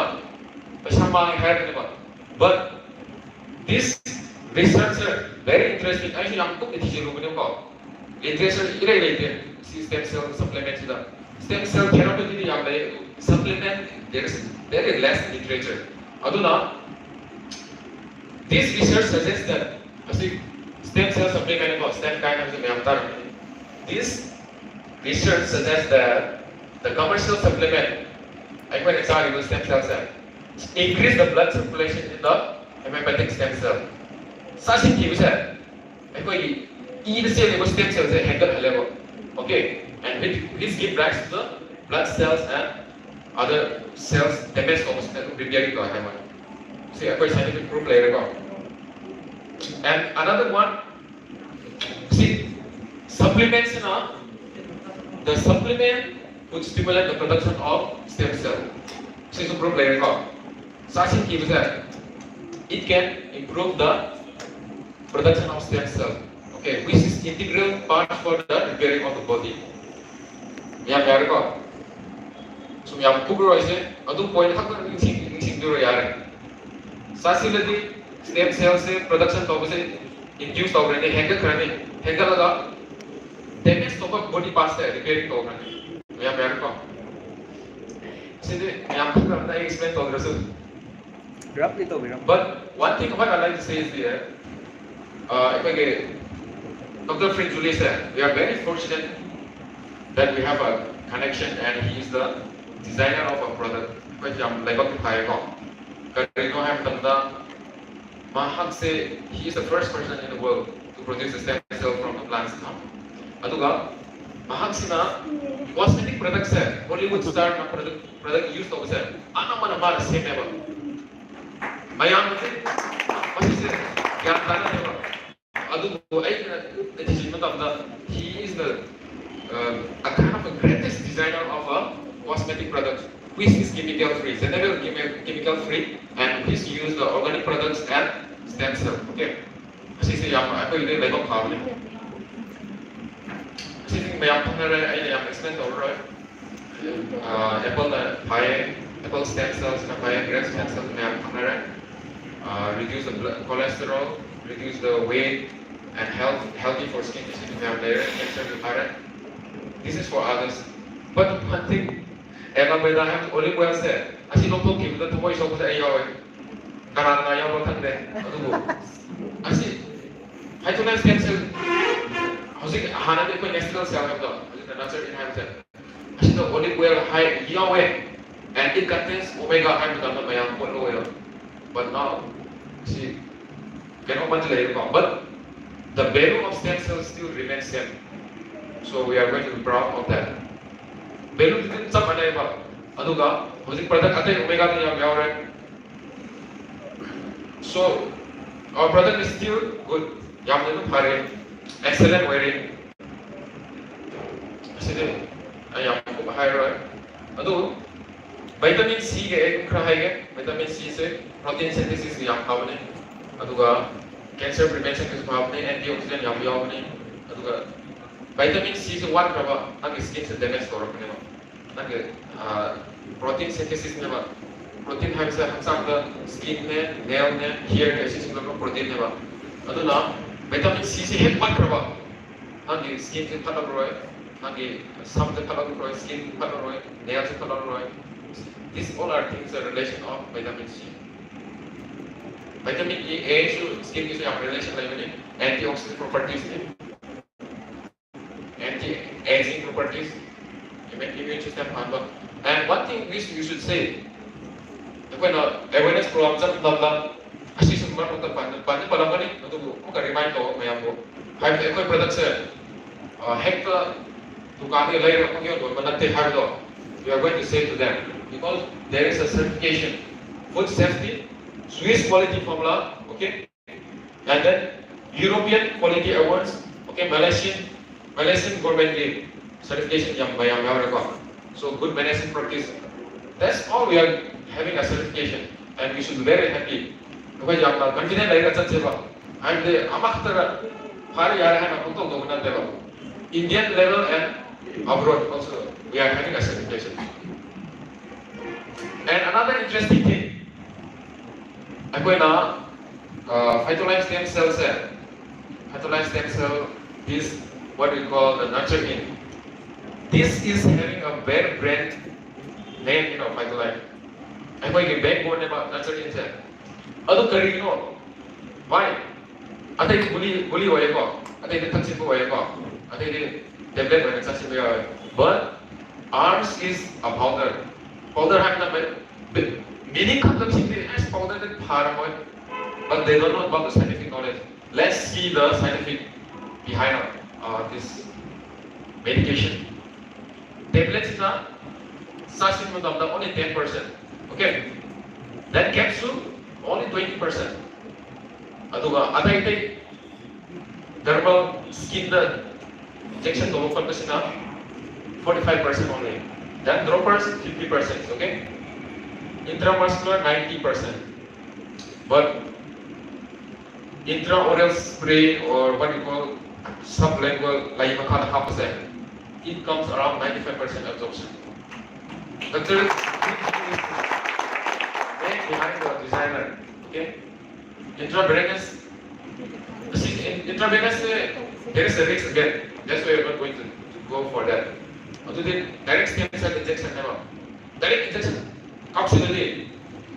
ꯄꯩꯁꯥ ꯃꯥꯡꯉꯦ ꯍꯥꯏꯔꯛꯀꯅꯦꯕ꯫ But this researcher, very interesting, ꯑꯩꯁꯨ ꯌꯥꯝ ꯀꯨꯞꯅ ꯊꯤꯖꯤꯜꯂꯨꯕꯅꯦꯕꯀꯣ꯫ Literature ꯏꯔꯩ ꯂꯩꯇꯦ ꯁꯤ stem cell supplement ꯁꯤꯗ꯫ Stem cell therapy ꯗꯤ ꯌꯥꯝ ꯂꯩ, ꯑꯗꯨ supplement, there is very less literature꯫ ꯑꯗꯨꯅ, this research suggests that, ꯑꯁꯤ stem cell supplement ꯀꯣ, stem ꯀꯥꯏꯅ ꯍꯥꯏꯕꯁꯦ ꯃꯌꯥꯝ ꯇꯥꯔꯝꯒꯅꯤ꯫ This research suggests that the commercial supplement, ꯑꯩꯈꯣꯏꯅ ꯆꯥꯔꯤꯕ stem cell say, increase the blood circulation in the hematopoietic stem cell꯫ ꯆꯥꯁꯤꯟꯈꯤꯕꯁꯦ ꯑꯩꯈꯣꯏꯒꯤ ꯏꯗ ꯆꯦꯜꯂꯤꯕ stem cell say ꯍꯦꯟꯒꯠꯍꯜꯂꯦꯕ꯫ Okay, and which, which give rise to the blood cells and other cells damage ꯇꯧꯕꯁꯤꯅ ꯑꯗꯨꯝ repairing ꯇꯧꯋꯦ ꯍꯥꯏꯕ꯫ ꯁꯤ ꯑꯩꯈꯣꯏ scientific proof ꯂꯩꯔꯦꯀꯣ꯫ And another one, ꯁꯤ supplement ꯁꯤꯅ, the supplement would stimulate the production of stem cell꯫ ꯁꯤꯁꯨ proof ꯂꯩꯔꯦꯀꯣ꯫ ꯆꯥꯁꯤꯟꯈꯤꯕꯁꯦ, it can improve the production of stem cell, okay, which is integral part for the repairing of the body꯫ ꯌꯥꯝ ꯌꯥꯔꯦꯀꯣ? ꯁꯨꯝ ꯌꯥꯝ ꯀꯨꯞꯂꯔꯣꯏꯁꯦ, ꯑꯗꯨ point ꯈꯛꯇ ꯅꯤꯡꯁꯤꯡ-, ꯅꯤꯡꯁꯤꯡꯕꯤꯔꯣ ꯌꯥꯔꯦ꯫ ꯆꯥꯁꯤꯜꯂꯗꯤ stem cell ꯁꯦ production ꯇꯧꯕꯁꯦ induce ꯇꯧꯈ꯭ꯔꯅꯤ, ꯍꯦꯟꯒꯠꯈ꯭ꯔꯅꯤ, ꯍꯦꯟꯒꯠꯂꯒ damage ꯇꯧꯕ body parts ꯇ repairing ꯇꯧꯈ꯭ꯔꯅꯤ꯫ ꯃꯌꯥꯝ ꯌꯥꯔꯦꯀꯣ? ꯁꯤꯗꯤ ꯌꯥꯝ ꯈꯪꯈ꯭ꯔꯕꯅꯤꯅ ꯑꯩ explain ꯇꯧꯗ꯭ꯔꯁꯨ꯫ ꯔꯐꯂꯤ ꯇꯧꯕꯤꯔꯝꯃꯣ꯫ But one thing what I like to say is that uh, ꯑꯩꯈꯣꯏꯒꯤ Doctor Frinzulli said we are very fortunate that we have a connection and he is the designer of a product. ꯑꯩꯈꯣꯏ ꯌꯥꯝ ꯂꯥꯏꯕꯛ ꯐꯩꯀꯣ꯫ ꯀꯔꯤꯒꯤꯅꯣ ꯍꯥꯏꯕ ꯃꯇꯝꯗ ꯃꯍꯥꯛꯁꯦ he is the first person in the world to produce a stem cell from the plants. ꯑꯗꯨꯒ ꯃꯍꯥꯛꯁꯤꯅ cosmetic product ꯁꯦ Hollywood star ꯅ product product use ꯇꯧꯕꯁꯦ ꯑꯅꯝꯕꯅ ꯃꯥꯅ ꯁꯦꯝꯃꯦꯕ꯫ ꯃꯌꯥꯝꯅꯗꯤ ꯃꯁꯤꯁꯦ ꯒ꯭ꯌꯥꯟ ꯇꯥꯅꯗꯦꯕ꯫ ꯑꯗꯨꯕꯨ ꯑꯩꯅ ꯊꯤꯖꯤꯟꯕ ꯃꯇꯝꯗ he is the uh, a kind of a greatest designer of a cosmetic product which is chemical free, general chemi- chemical free, and which use the organic products and stem cell. Okay. ꯑꯁꯤꯁꯦ ꯌꯥꯝ ꯑꯩꯈꯣꯏꯒꯤꯗꯤ ꯂꯥꯏꯕꯛ ꯐꯕꯅꯦ꯫ ꯑꯁꯤꯗꯤ ꯃꯌꯥꯝ ꯈꯪꯅꯔꯦ, ꯑꯩꯅ ꯌꯥꯝ explain ꯇꯧꯔꯔꯣꯏ꯫ ꯑꯦꯄꯜꯅ ꯐꯩꯌꯦ, apple stem cellsꯅ ꯐꯩꯌꯦ, grape stem cell ꯃꯌꯥꯝ ꯈꯪꯅꯔꯦ꯫ Reduce the cholesterol, reduce the weight, and health healthy for skin issue ꯃꯌꯥꯝ ꯂꯩꯔꯦ, cancerꯒꯤ ꯐꯔꯦ꯫ This is for others. But one thing, aloe vera ꯍꯥꯏꯕ olive oilꯁꯦ ꯑꯁꯤ ꯂꯧꯊꯣꯛꯈꯤꯕꯗ ꯊꯃꯣꯏ ꯁꯣꯛꯄꯁꯦ ꯑꯩ ꯌꯥꯎꯋꯦ꯫ ꯀꯅꯥ ꯀꯅꯥ ꯌꯥꯎꯕ꯭ꯔꯥ ꯈꯪꯗꯦ꯫ ꯑꯗꯨꯕꯨ ꯑꯁꯤ hydrolyzed stem cell ꯍꯧꯖꯤꯛ ꯍꯥꯟꯅꯗꯤ ꯑꯩꯈꯣꯏ natural cell ꯍꯥꯏꯕꯗꯣ ꯍꯧꯖꯤꯛꯅ natural in ꯍꯥꯏꯕꯁꯦ ꯑꯁꯤꯗ olive oil ꯍꯥꯏ ꯌꯥꯎꯋꯦ꯫ And it contains omega ꯍꯥꯏꯕ ꯃꯇꯝꯗ ꯃꯌꯥꯝ ꯄꯣꯠ ꯂꯧꯋꯦꯕ꯫ But now ꯁꯤ ꯀꯩꯅꯣ ꯑꯃꯗꯤ ꯂꯩꯔꯦꯀꯣ꯫ But the value of stem cells still remains same. So we are going to be proud of that. Value ꯗꯤ ꯑꯗꯨꯝ ꯆꯞ ꯃꯥꯟꯅꯩꯕ꯫ ꯑꯗꯨꯒ ꯍꯧꯖꯤꯛ product ꯑꯇꯩ omegaꯗ ꯌꯥꯝ ꯌꯥꯎꯔꯦ꯫ So our product is still good. ꯌꯥꯝꯅ ꯑꯗꯨꯝ ꯐꯔꯦ꯫ Excellent ꯑꯣꯏꯔꯦ꯫ ꯑꯁꯤꯗꯤ ꯑꯩ ꯌꯥꯝ ꯀꯨꯞꯅ ꯍꯥꯏꯔꯔꯣꯏ꯫ ꯑꯗꯨ vitamin Cꯒꯤ ꯑꯩ ꯑꯗꯨꯝ ꯈꯔ ꯍꯥꯏꯒꯦ꯫ Vitamin Cꯁꯦ protein synthesisꯀꯤ ꯌꯥꯝ ꯐꯕꯅꯦ꯫ ꯑꯗꯨꯒ cancer preventionꯒꯤꯁꯨ ꯐꯕꯅꯦ, antioxidant ꯌꯥꯝ ꯌꯥꯎꯕꯅꯦ꯫ ꯑꯗꯨꯒ vitamin Cꯁꯦ ꯋꯥꯠꯈ꯭ꯔꯕ ꯅꯪꯒꯤ skinꯁꯦ damage ꯇꯧꯔꯛꯀꯅꯦꯕ꯫ ꯅꯪꯒꯤ protein synthesisꯅꯦꯕ꯫ Protein ꯍꯥꯏꯕꯁꯦ ꯍꯛꯆꯥꯡꯗ skinꯅꯦ, nailꯅꯦ, hairꯅꯦ, ꯁꯤꯁꯤꯡꯗꯣ ꯂꯣꯏꯅ proteinꯅꯦꯕ꯫ ꯑꯗꯨꯅ vitamin Cꯁꯦ ꯍꯦꯛ ꯋꯥꯠꯈ꯭ꯔꯕ ꯅꯪꯒꯤ skinꯁꯦ ꯐꯠꯂꯔꯣꯏ, ꯅꯪꯒꯤ ꯁꯝꯁꯦ ꯐꯠꯂꯔꯣꯏ, skin ꯐꯠꯂꯔꯣꯏ, nailꯁꯦ ꯐꯠꯂꯔꯣꯏ꯫ These all are things the relation of vitamin C. Vitamin E, A ꯁꯨ skin ꯒꯤꯁꯨ ꯌꯥꯝ relation ꯂꯩꯕꯅꯤ, antioxidant properties ꯅꯤ, anti aging properties, immune system ꯐꯍꯟꯕ. And one thing which you should say, ꯑꯩꯈꯣꯏꯅ awareness program ꯆꯠꯄ ꯃꯇꯝꯗ ꯑꯁꯤꯁꯨ ꯃꯔꯛ ꯃꯔꯛꯇ ꯄꯟ- ꯄꯟꯗꯤ ꯄꯜꯂꯝꯒꯅꯤ, ꯑꯗꯨꯕꯨ ꯑꯃꯨꯛꯀ remind ꯇꯧꯕ ꯃꯌꯥꯝꯕꯨ, ꯍꯥꯏꯕꯗꯤ ꯑꯩꯈꯣꯏ product ꯁꯦ ꯍꯦꯛꯇ ꯗꯨꯀꯥꯟꯗꯒꯤ ꯂꯩꯔꯒ ꯄꯪꯌꯣꯟ ꯌꯣꯟꯕ ꯅꯠꯇꯦ ꯍꯥꯏꯕꯗꯣ, we are going to say to them, because there is a certification, food safety, Swiss quality formula, okay, and then European quality awards, okay, Malaysian, Malaysian government ꯒꯤ certification ꯌꯥꯝ ꯃꯌꯥꯝ ꯌꯥꯎꯔꯦꯀꯣ. So good management practice, that's all we are having a certification, and we should be very happy. ꯑꯩꯈꯣꯏ ꯌꯥꯝꯅ confident ꯂꯩꯔꯒ ꯆꯠꯁꯦꯕ, ꯍꯥꯏꯕꯗꯤ ꯑꯃꯈꯛꯇꯗ ꯐꯔꯦ ꯌꯥꯔꯦ ꯍꯥꯏꯅ ꯄꯪꯇꯧ ꯇꯧꯕ ꯅꯠꯇꯦꯕ. Indian level and abroad also we are having a certification. And another interesting thing, ꯑꯩꯈꯣꯏꯅ uh, phytolymph stem cell say, phytolymph stem cell is what we call the nurture in. This is having a very brand name, you know, phytolymph. ꯑꯩꯈꯣꯏꯒꯤ backbone ꯅꯦꯕ nurture in ꯁꯦ. ꯑꯗꯨ ꯀꯔꯤꯒꯤꯅꯣ? Why? ꯑꯇꯩꯗꯤ ꯒꯨꯂꯤ ꯒꯨꯂꯤ ꯑꯣꯏꯔꯦꯀꯣ, ꯑꯇꯩꯗꯤ ꯊꯛꯆꯤꯟꯕ ꯑꯣꯏꯔꯦꯀꯣ, ꯑꯇꯩꯗꯤ tablet ꯑꯣꯏꯅ ꯆꯥꯁꯤꯟꯕ ꯌꯥꯎꯋꯦ. But ours is a powder. Powder ꯍꯥꯏꯕꯅ meaning ꯈꯛꯇꯪꯁꯤꯡꯗꯤ ꯑꯁ powder D ꯐꯔꯝꯃꯣꯏ. But they don't know about the scientific knowledge. Let's see the scientific behind of uh, this medication. Tablet ꯁꯤꯅ ꯆꯥꯁꯤꯟꯕ ꯃꯇꯝꯗ only ten percent, okay, then capsule only twenty percent. ꯑꯗꯨꯒ ꯑꯇꯩ ꯑꯇꯩ dermal skin ꯗ injection ꯇꯧꯕ ꯈꯣꯠꯄꯁꯤꯅ forty five percent only, then droppers fifty percent, okay, intramuscular ninety percent. But intraoral spray or what you call sublingual ꯂꯩ ꯃꯈꯥꯗ ꯍꯥꯞꯄꯁꯦ, it comes around ninety five percent absorption. Doctor, main behind the designer, okay? Intravenous, intravenous, there is a risk again. That's why we're not going to, to go for that. ꯑꯗꯨꯗꯤ direct stem cell injection ꯅꯦꯕ. Direct injection ꯀꯥꯞꯁꯤꯜꯂꯗꯤ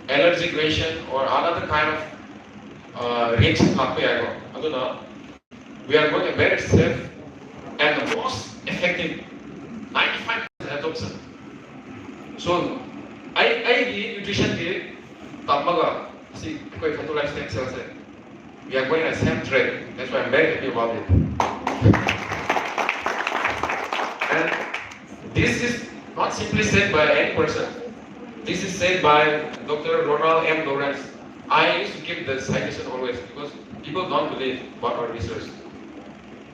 allergic reaction or another kind of reaction ꯂꯥꯛꯄ ꯌꯥꯏꯀꯣ꯫ ꯑꯗꯨꯅ we are going a very safe and the most effective ninety five percent adoption. So ꯑꯩ ꯑꯩꯒꯤ ꯅ꯭ꯌꯨꯇ꯭ꯔꯤꯁꯟꯒꯤ ꯇꯝꯃꯒ ꯑꯁꯤ ꯑꯩꯈꯣꯏ ꯐꯦꯇꯣꯂꯥꯏꯁ stem ꯁꯦꯜꯁꯦ, we are going a same track. That's why I'm very happy about it. And this is not simply said by any person. This is said by Doctor Ronald M. Lawrence. I used to give the citation always because people don't believe about our research.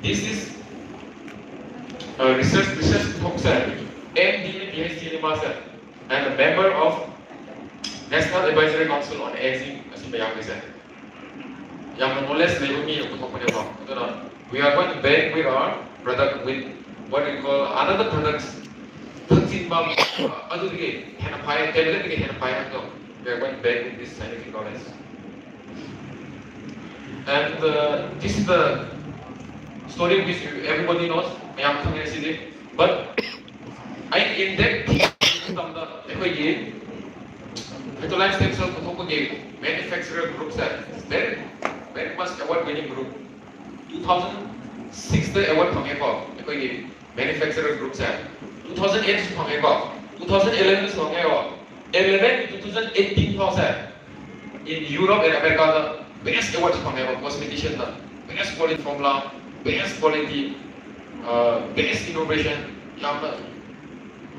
This is a research research professor, M D, P H D ꯅꯤ ꯃꯥꯁꯦ, and a member of National Advisory Council on Aging ꯑꯁꯤ ꯃꯌꯥꯝꯒꯤꯁꯦ ꯌꯥꯝꯅ knowledge ꯂꯩꯕ ꯃꯤ ꯑꯃ ꯄꯨꯊꯣꯛꯄꯅꯦꯕ꯫ ꯑꯗꯨꯅ we are going to back with our product with what we call another products, ꯊꯛꯆꯤꯟꯕ ꯑꯗꯨꯗꯒꯤ ꯍꯦꯟꯅ ꯐꯩ, ꯇꯦꯕ꯭ꯂꯦꯠꯇꯒꯤ ꯍꯦꯟꯅ ꯐꯩ ꯍꯥꯏꯕꯗꯣ, we are going to back with this scientific knowledge. And uh, this is the story which everybody knows, ꯃꯌꯥꯝ ꯈꯪꯉꯦ ꯁꯤꯗꯤ꯫ But ꯑꯩ in depth ꯃꯇꯝꯗ ꯑꯩꯈꯣꯏꯒꯤ ꯐꯦꯇꯣꯂꯥꯏꯁ ꯁ꯭ꯇꯦꯝ ꯁꯦꯜ ꯄꯨꯊꯣꯛꯄꯒꯤ ꯃꯦꯅ꯭ꯌꯨꯐꯦꯛꯆꯔꯔ ꯒ꯭ꯔꯨꯞꯁꯦ very very much award winning group. Two thousand six ꯇ award ꯐꯪꯉꯦꯀꯣ ꯑꯩꯈꯣꯏꯒꯤ ꯃꯦꯅ꯭ꯌꯨꯐꯦꯛꯆꯔꯔ ꯒ꯭ꯔꯨꯞꯁꯦ꯫ Two thousand eight ꯁꯨ ꯐꯪꯉꯦꯀꯣ, two thousand eleven ꯁꯨ ꯐꯪꯉꯦꯀꯣ꯫ Eleven to two thousand eighteen ꯐꯥꯎꯁꯦ in Europe and America the best award ꯐꯪꯉꯦꯕ꯫ Cosmetician ꯗ best quality formula, best quality, best innovation, ꯌꯥꯝꯅ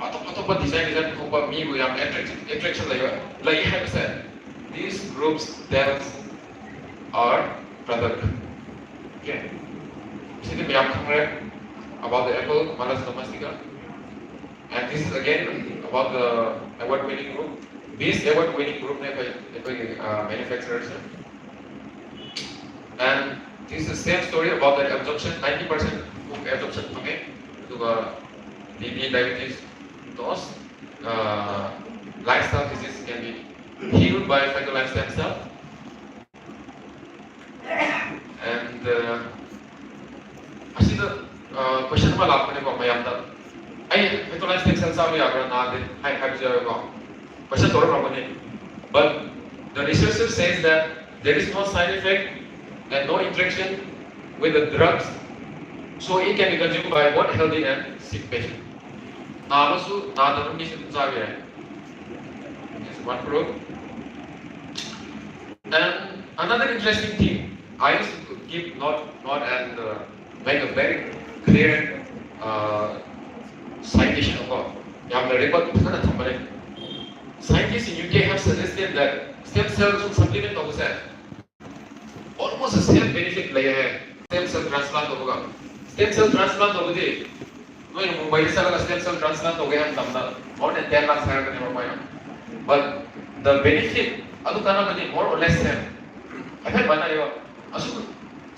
ꯑꯇꯣꯞ ꯑꯇꯣꯞꯄ design design ꯄꯨꯊꯣꯛꯄ ꯃꯤꯕꯨ ꯌꯥꯝ ꯑꯦꯇ꯭ꯔꯦꯛꯁꯟ ꯂꯩꯕ ꯂꯩ ꯍꯥꯏꯕꯁꯦ, these groups tells our product. Okay. ꯁꯤꯗꯤ ꯃꯌꯥꯝ ꯈꯪꯔꯦ about the apple, Malus domestica. And this is again about the award winning group. This award winning group ꯅꯦ ꯑꯩꯈꯣꯏ ꯑꯩꯈꯣꯏꯒꯤ ꯃꯦꯅ꯭ꯌꯨꯐꯦꯛꯆꯔꯔꯁꯦ꯫ And this is same story about the absorption, ninety percent absorption ꯐꯪꯉꯦ꯫ ꯑꯗꯨꯒ B P, diabetes, those uh, lifestyle disease can be healed by Phytolime stem cell. And uh, ꯑꯁꯤꯗ ꯀꯣꯏꯁꯟ ꯑꯃ ꯂꯥꯛꯄꯅꯦꯀꯣ ꯃꯌꯥꯝꯗ, ꯑꯩ ꯐꯦꯇꯣꯂꯥꯏꯁ stem ꯁꯦꯜ ꯆꯥꯕ ꯌꯥꯕ꯭ꯔꯥ ꯅꯥꯗꯦ ꯍꯥꯏ ꯍꯥꯏꯕꯁꯨ ꯌꯥꯎꯋꯦꯀꯣ꯫ ꯀꯣꯏꯁꯟ ꯇꯧꯔꯛꯂꯝꯒꯅꯤ꯫ But the researcher says that There is no side effect and no interaction with the drugs, so it can be consumed by both healthy and sick patient. ꯅꯥꯕꯁꯨ ꯅꯥꯗꯕ ꯃꯤꯁꯨ ꯑꯗꯨꯝ ꯆꯥꯕ ꯌꯥꯏ. That's one proof. And another interesting thing, I used to keep note, note and uh, make a very clear uh, citation of, ꯌꯥꯝꯅ record ꯐꯖꯅ ꯊꯝꯕꯅꯦ. Scientists in U K have suggested that stem cell ꯁꯨꯝ supplement ꯇꯧꯕꯁꯦ almost the same benefit ꯂꯩ ꯍꯥꯏ, stem cell transplant ꯇꯧꯕꯒ. Stem cell transplant ꯇꯧꯕꯗꯤ ꯅꯣꯏꯅ ꯃꯨꯝꯕꯥꯏꯗ ꯆꯠꯂꯒ stem cell transplant ꯇꯧꯒꯦ ꯍꯥꯏꯕ ꯃꯇꯝꯗ more than ten lakhs ꯍꯥꯏꯔꯛꯀꯅꯦꯕ ꯃꯣꯏꯅ. But the benefit, ꯑꯗꯨ ꯀꯥꯟꯅꯕꯗꯤ more or less same, ꯍꯥꯏꯐꯦꯠ ꯃꯥꯟꯅꯩꯕ. ꯑꯁꯨꯝ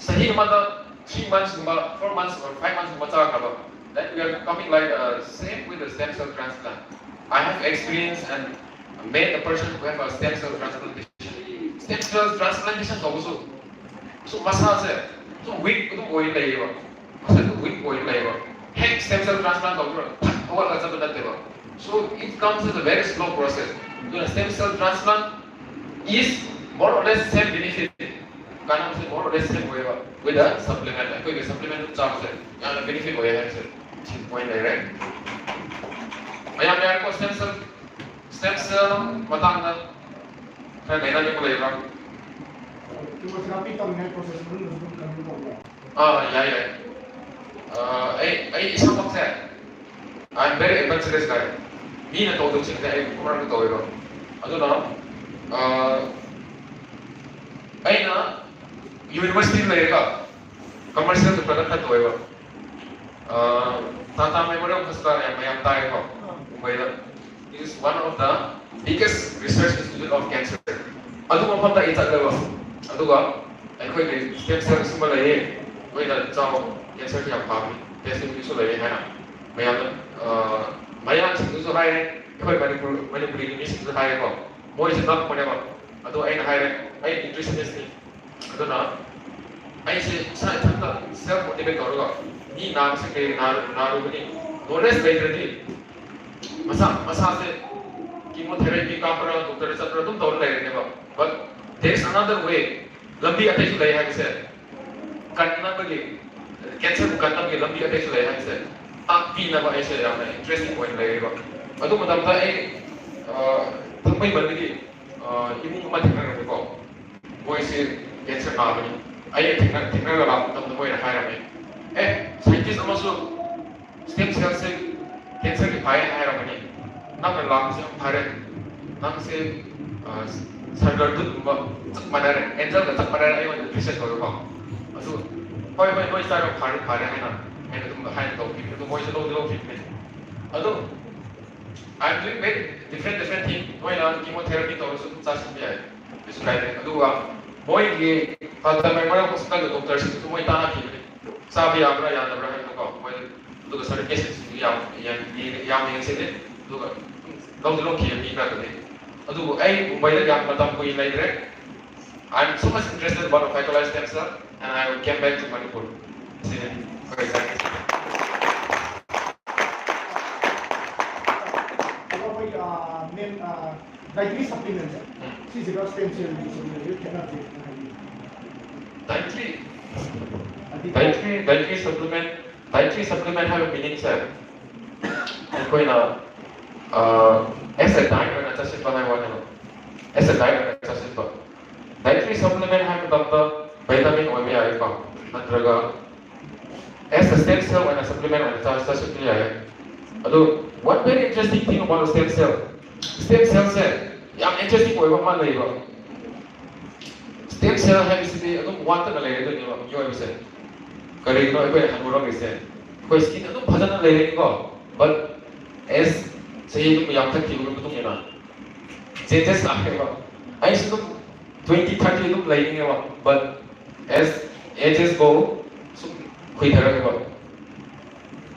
ꯆꯍꯤ ꯑꯃꯗ three months ꯀꯨꯝꯕ, four months or five months ꯀꯨꯝꯕ ꯆꯥꯈ꯭ꯔꯕ, then we are coming like uh, same with the stem cell transplant. I have experience and met a person who have a stem cell transplantation. Stem cell transplantation ꯇꯧꯕꯁꯨ ꯁꯨꯝ ꯃꯁꯥꯁꯦ ꯁꯨꯝ weak ꯑꯗꯨꯝ ꯑꯣꯏ ꯂꯩꯌꯦꯕ. ꯃꯁꯥ ꯑꯗꯨꯝ weak ꯑꯣꯏ ꯂꯩꯌꯦꯕ. ꯍꯦꯛ stem cell transplant ꯇꯧꯕ ꯐꯠ ꯍꯧꯒꯠꯂꯒ ꯆꯠꯄ ꯅꯠꯇꯦꯕ. So it comes as a very slow process. ꯑꯗꯨꯅ stem cell transplant is more or less same benefit. ꯀꯥꯟꯅꯕꯁꯦ more or less same ꯑꯣꯏꯌꯦꯕ, with a supplement. ꯑꯩꯈꯣꯏꯒꯤ supplement ꯑꯗꯨꯝ ꯆꯥꯕꯁꯦ ꯌꯥꯝꯅ benefit ꯑꯣꯏꯌꯦ ꯍꯥꯏꯕꯁꯦ ꯁꯤ point ꯂꯩꯔꯦ꯫ ꯃꯌꯥꯝ ꯌꯥꯔꯦꯀꯣ? Stem cell, stem cell ꯃꯇꯥꯡꯗ ꯈꯔ ꯅꯩꯅꯅꯤꯡꯕ ꯂꯩꯕ꯭ꯔꯥ? Chemotherapy ꯇꯧꯔꯤꯉꯩ process ꯃꯅꯨꯡꯗꯁꯨ ꯑꯗꯨꯝ continue ꯇꯧꯕ ꯌꯥꯏ꯫ ꯑꯥ, ꯌꯥꯏ ꯌꯥꯏ꯫ ꯑꯥ, ꯑꯩ ꯑꯩ ꯏꯁꯥꯃꯛꯁꯦ, I am very adventurous guy. ꯃꯤꯅ ꯇꯧꯗꯕꯁꯤꯡꯁꯦ ꯑꯩ ꯃꯔꯛꯇ ꯇꯧꯋꯦꯕ꯫ ꯑꯗꯨꯅ ꯑꯥ, ꯑꯩꯅ university ꯗ ꯂꯩꯔꯒ commercial ꯗ product ꯈꯔ ꯇꯧꯋꯦꯕ꯫ ꯑꯥ, Tata Memorial Hospital ꯌꯥꯝ ꯃꯌꯥꯝ ꯇꯥꯏꯀꯣ, ꯃꯨꯝꯕꯥꯏꯗ꯫ It is one of the biggest research institute of cancer. ꯑꯗꯨ ꯃꯐꯝꯗ ꯑꯩ ꯆꯠꯂꯦꯕ꯫ ꯑꯗꯨꯒ ꯑꯩꯈꯣꯏꯒꯤ stem cell ꯁꯤꯒꯨꯝꯕ ꯂꯩꯌꯦ, ꯅꯣꯏꯅ ꯆꯥꯎ, cancer ꯁꯦ ꯌꯥꯝ ꯐꯕꯅꯤ, testing ꯁꯨ ꯂꯩꯌꯦ ꯍꯥꯏꯅ ꯃꯌꯥꯝꯅ, ꯑꯥ, ꯃꯌꯥꯡꯁꯤꯡꯗꯨꯁꯨ ꯍꯥꯏꯔꯦ, ꯑꯩꯈꯣꯏ ꯃꯅꯤꯄꯨꯔ ꯃꯅꯤꯄꯨꯔꯤꯒꯤ ꯃꯤꯁꯤꯡꯁꯨ ꯍꯥꯏꯔꯦꯀꯣ꯫ ꯃꯣꯏꯁꯦ ꯉꯛꯄꯅꯦꯕ꯫ ꯑꯗꯣ ꯑꯩꯅ ꯍꯥꯏꯔꯦ, ꯑꯩ nutritionist ꯅꯤ, ꯑꯗꯨꯅ ꯑꯩꯁꯦ ꯏꯁꯥ ꯏꯊꯟꯇ self motivate ꯇꯧꯔꯒ ꯃꯤ ꯅꯥꯕꯁꯦ ꯀꯔꯤ ꯅꯥꯔꯨ- ꯅꯥꯔꯨꯕꯅꯤ, knowledge ꯂꯩꯇ꯭ꯔꯗꯤ ꯃꯁꯥ ꯃꯁꯥꯁꯦ chemotherapy ꯀꯥꯞꯄ꯭ꯔꯥ, doctor ꯗ ꯆꯠꯄ꯭ꯔꯥ ꯑꯗꯨꯝ ꯇꯧꯔ ꯂꯩꯔꯅꯦꯕ꯫ But There is another way. ꯂꯝꯕꯤ ꯑꯇꯩꯁꯨ ꯂꯩ ꯍꯥꯏꯕꯁꯦ, ꯀꯟꯅꯕꯒꯤ, cancer ꯕꯨ ꯀꯟꯅꯕꯒꯤ ꯂꯝꯕꯤ ꯑꯇꯩꯁꯨ ꯂꯩ ꯍꯥꯏꯕꯁꯦ ꯇꯥꯛꯄꯤꯅꯕ ꯑꯩꯁꯦ ꯌꯥꯝꯅ interesting ꯑꯣꯏꯅ ꯂꯩꯔꯤꯕ꯫ ꯑꯗꯨ ꯃꯇꯝꯗ ꯑꯩ, ꯑ, ꯊꯥꯡꯃꯩꯕꯟꯗꯒꯤ, ꯑ, ꯏꯃꯨꯡ ꯑꯃ ꯊꯦꯡꯅꯔꯝꯃꯦꯀꯣ꯫ ꯃꯣꯏꯁꯦ cancer ꯅꯥꯕꯅꯤ꯫ ꯑꯩ ꯊꯦꯡꯅ-, ꯊꯦꯡꯅꯔꯒ ꯂꯥꯛꯄ ꯃꯇꯝꯗ ꯃꯣꯏꯅ ꯍꯥꯏꯔꯝꯃꯦ, "ꯑꯦ, scientist ꯑꯃꯁꯨ stem cellꯁꯦ cancerꯒꯤ ꯐꯩ ꯍꯥꯏꯔꯝꯕꯅꯤ꯫ ꯅꯪꯅ ꯂꯥꯛꯄꯁꯦ ꯌꯥꯝ ꯐꯔꯦ꯫ ꯅꯪꯁꯦ, ꯑ, ꯁꯔꯒꯗꯨꯠꯀꯨꯝꯕ ꯆꯞ ꯃꯥꯟꯅꯔꯦ, angelꯒ ꯆꯞ ꯃꯥꯟꯅꯔꯦ," ꯑꯩꯉꯣꯟꯗ appreciate ꯇꯧꯔꯦꯀꯣ꯫ ꯑꯗꯨ, "ꯍꯣꯏ, ꯍꯣꯏ, ꯅꯣꯏ ꯆꯥꯔꯣ, ꯐꯔꯦ, ꯐꯔꯦ," ꯍꯥꯏꯅ ꯑꯩꯅ ꯑꯗꯨꯝ ꯍꯥꯏꯅ ꯇꯧꯈꯤꯕꯅꯤ꯫ ꯑꯗꯨ ꯃꯣꯏꯁꯨ ꯂꯧꯗꯤ ꯂꯧꯈꯤꯕꯅꯤ꯫ ꯑꯗꯨ I'm doing very different, different thing. ꯃꯣꯏꯅ chemotherapy ꯇꯧꯔꯁꯨ ꯑꯗꯨꯝ ꯆꯥꯁꯤꯟꯕ ꯌꯥꯏ, ꯀꯩꯁꯨ ꯀꯥꯏꯗꯦ꯫ ꯑꯗꯨꯒ ꯃꯣꯏꯒꯤ Father Memorial Hospitalꯒꯤ doctorꯁꯤꯡꯁꯨ ꯃꯣꯏ ꯇꯥꯟꯅꯈꯤꯕꯅꯤ, ꯆꯥꯕ ꯌꯥꯕ꯭ꯔꯥ ꯌꯥꯗꯕ꯭ꯔꯥ ꯍꯥꯏꯕꯗꯣꯀꯣ꯫ ꯃꯣꯏ ꯑꯗꯨꯒ certificationꯁꯤꯡꯁꯨ ꯌꯥꯝ, ꯌꯥꯝ, ꯌꯥꯝ ꯌꯦꯡꯁꯤꯜꯂꯤ꯫ ꯑꯗꯨꯒ ꯂꯧꯗꯤ ꯂꯧꯈꯤꯕ ꯃꯤ ꯈꯔꯗꯨꯗꯤ꯫ ꯑꯗꯨꯕꯨ ꯑꯩ ꯃꯨꯝꯕꯥꯏꯗ ꯌꯥꯝ ꯃꯇꯝ ꯀꯨꯏꯅ ꯂꯩꯇ꯭ꯔꯦ꯫ I'm so much interested about the Phytolite stem cell and I came back to Manipur. ꯁꯤꯅꯤ꯫ Okay, thank you. ꯑꯗꯣ ꯑꯩꯈꯣꯏ ꯃꯦꯝ, dietary supplement ꯁꯤꯁꯤꯒ stem cell ꯒꯤ supplement ꯁꯤꯒ ꯈꯦꯠꯅꯕꯁꯦ ꯈꯤꯇꯪ ꯍꯥꯏꯕꯤꯌꯨ꯫ Dietary, ꯍꯥꯏꯗꯤ dietary, dietary supplement, dietary supplement ꯍꯥꯏꯕ meaningꯁꯦ ꯑꯩꯈꯣꯏꯅ, ꯑ, as a diet ꯑꯣꯏꯅ ꯆꯠꯁꯤꯟꯕ ꯍꯥꯏꯕ ꯋꯥꯅꯦꯕ꯫ As a diet ꯑꯣꯏꯅ ꯆꯠꯁꯤꯟꯕ꯫ Dietary supplement ꯍꯥꯏꯕ ꯃꯇꯝꯗ vitamin ꯑꯣꯏꯕ ꯌꯥꯏꯀꯣ, ꯅꯠꯇ꯭ꯔꯒ as a stem cell ꯑꯣꯏꯅ supplement ꯑꯣꯏꯅ ꯆꯥ-, ꯆꯥꯁꯤꯟꯕ ꯌꯥꯏ꯫ ꯑꯗꯨ one very interesting thing about stem cell, stem cellꯁꯦ ꯌꯥꯝ interesting ꯑꯣꯏꯕ ꯑꯃ ꯂꯩꯕ꯫ Stem cell ꯍꯥꯏꯕꯁꯤꯗꯤ ꯑꯗꯨꯝ ꯋꯥꯠꯇꯅ ꯂꯩꯔꯗꯣꯏꯅꯦꯕ ꯃꯤꯑꯣꯏꯕꯁꯦ꯫ ꯀꯔꯤꯒꯤꯅꯣ ꯑꯩꯈꯣꯏ ꯍꯅꯨꯔꯝꯃꯤꯁꯦ? ꯑꯩꯈꯣꯏ skin ꯑꯗꯨꯝ ꯐꯖꯅ ꯂꯩꯔꯅꯤꯀꯣ, but as ꯆꯍꯤ ꯑꯗꯨꯝ ꯌꯥꯝꯊꯠꯈꯤꯕꯒꯤ ꯃꯇꯨꯡ ꯏꯟꯅ changes ꯂꯥꯛꯀꯅꯦꯕ꯫ ꯑꯩꯁꯨ ꯑꯗꯨꯝ twenty thirty ꯑꯗꯨꯝ ꯂꯩꯅꯤꯡꯉꯦꯕ, but as ages go ꯁꯨꯝ ꯈꯨꯏꯊꯔꯛꯑꯦꯕ꯫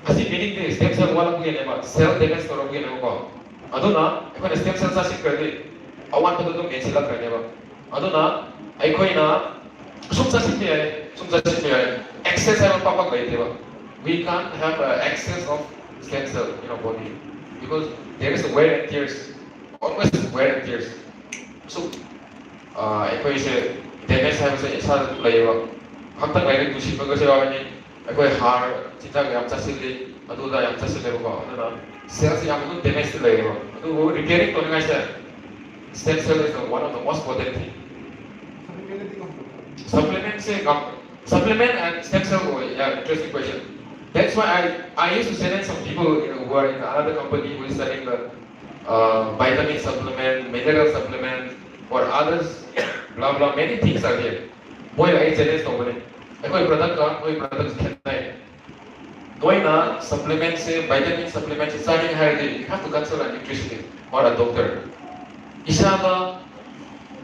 ꯑꯁꯤ meaningꯗꯤ stem cell ꯋꯥꯠꯂꯛꯄꯒꯤꯅꯦꯕ, cell damage ꯇꯧꯔꯛꯄꯒꯤꯅꯦꯕꯀꯣ꯫ ꯑꯗꯨꯅ ꯑꯩꯈꯣꯏꯅ stem cell ꯆꯥꯁꯤꯟꯈ꯭ꯔꯗꯤ ꯑꯋꯥꯠꯄꯗꯣ ꯑꯗꯨꯝ ꯃꯦꯟꯁꯤꯜꯂꯛꯈ꯭ꯔꯅꯦꯕ꯫ ꯑꯗꯨꯅ ꯑꯩꯈꯣꯏꯅ ꯁꯨꯝ ꯆꯥꯁꯤꯟꯕ ꯌꯥꯏ, ꯁꯨꯝ ꯆꯥꯁꯤꯟꯕ ꯌꯥꯏ, excess ꯍꯥꯏꯕ ꯄꯥꯛ ꯄꯥꯛ ꯂꯩꯇꯦꯕ꯫ We can't have a excess of stem cell in our body because there is a wear and tears, always wear and tears. So ꯑꯩꯈꯣꯏꯁꯦ ꯗꯦꯃꯦꯖ ꯍꯥꯏꯕꯁꯦ ꯏꯁꯥꯗ ꯑꯗꯨꯝ ꯂꯩꯌꯦꯕ꯫ ꯉꯥꯛꯇꯪ ꯂꯩꯔꯒ ꯇꯨꯁꯤꯟꯕꯒꯁꯨ ꯌꯥꯎꯔꯅꯤ꯫ ꯑꯩꯈꯣꯏ ꯍꯥꯔ ꯆꯤꯟꯖꯥꯛ ꯌꯥꯝ ꯆꯥꯁꯤꯜꯂꯤ, ꯑꯗꯨꯗ ꯌꯥꯝ ꯆꯥꯁꯤꯜꯂꯦꯕꯀꯣ꯫ ꯑꯗꯨꯅ ꯁꯦꯜꯁꯦ ꯌꯥꯝ ꯑꯗꯨꯝ ꯗꯦꯃꯦꯖꯇ ꯂꯩꯌꯦꯕ꯫ ꯑꯗꯨꯕꯨ repairing ꯇꯧꯅꯤꯡꯉꯥꯏꯁꯦ stem cell is the one of the most potent thing. ꯁꯄ꯭ꯂꯤꯃꯦꯟꯁꯦ, ꯁꯄ꯭ꯂꯤꯃꯦꯟ ꯑꯦꯟ ꯁ꯭ꯇꯦꯝ ꯁꯦꯜ ꯑꯣꯏ꯫ Yeah, interesting question. That's why I, I used to challenge some people, you know, who are in another company who is selling the uh, vitamin supplement, mineral supplement, or others, blah blah, many things are there. ꯃꯣꯏ ꯑꯩ challenge ꯇꯧꯕꯅꯦ꯫ ꯑꯩꯈꯣꯏ ꯄ꯭ꯔꯗꯛꯀ ꯅꯣꯏ product ꯈꯦꯠꯅꯩ꯫ ꯅꯣꯏꯅ ꯁꯄ꯭ꯂꯤꯃꯦꯟꯁꯦ, vitamin ꯁꯄ꯭ꯂꯤꯃꯦꯟꯁꯦ ꯆꯥꯅꯤꯡꯉꯦ ꯍꯥꯏꯔꯗꯤ you have to consult a nutritionist or a doctor. ꯏꯁꯥꯗ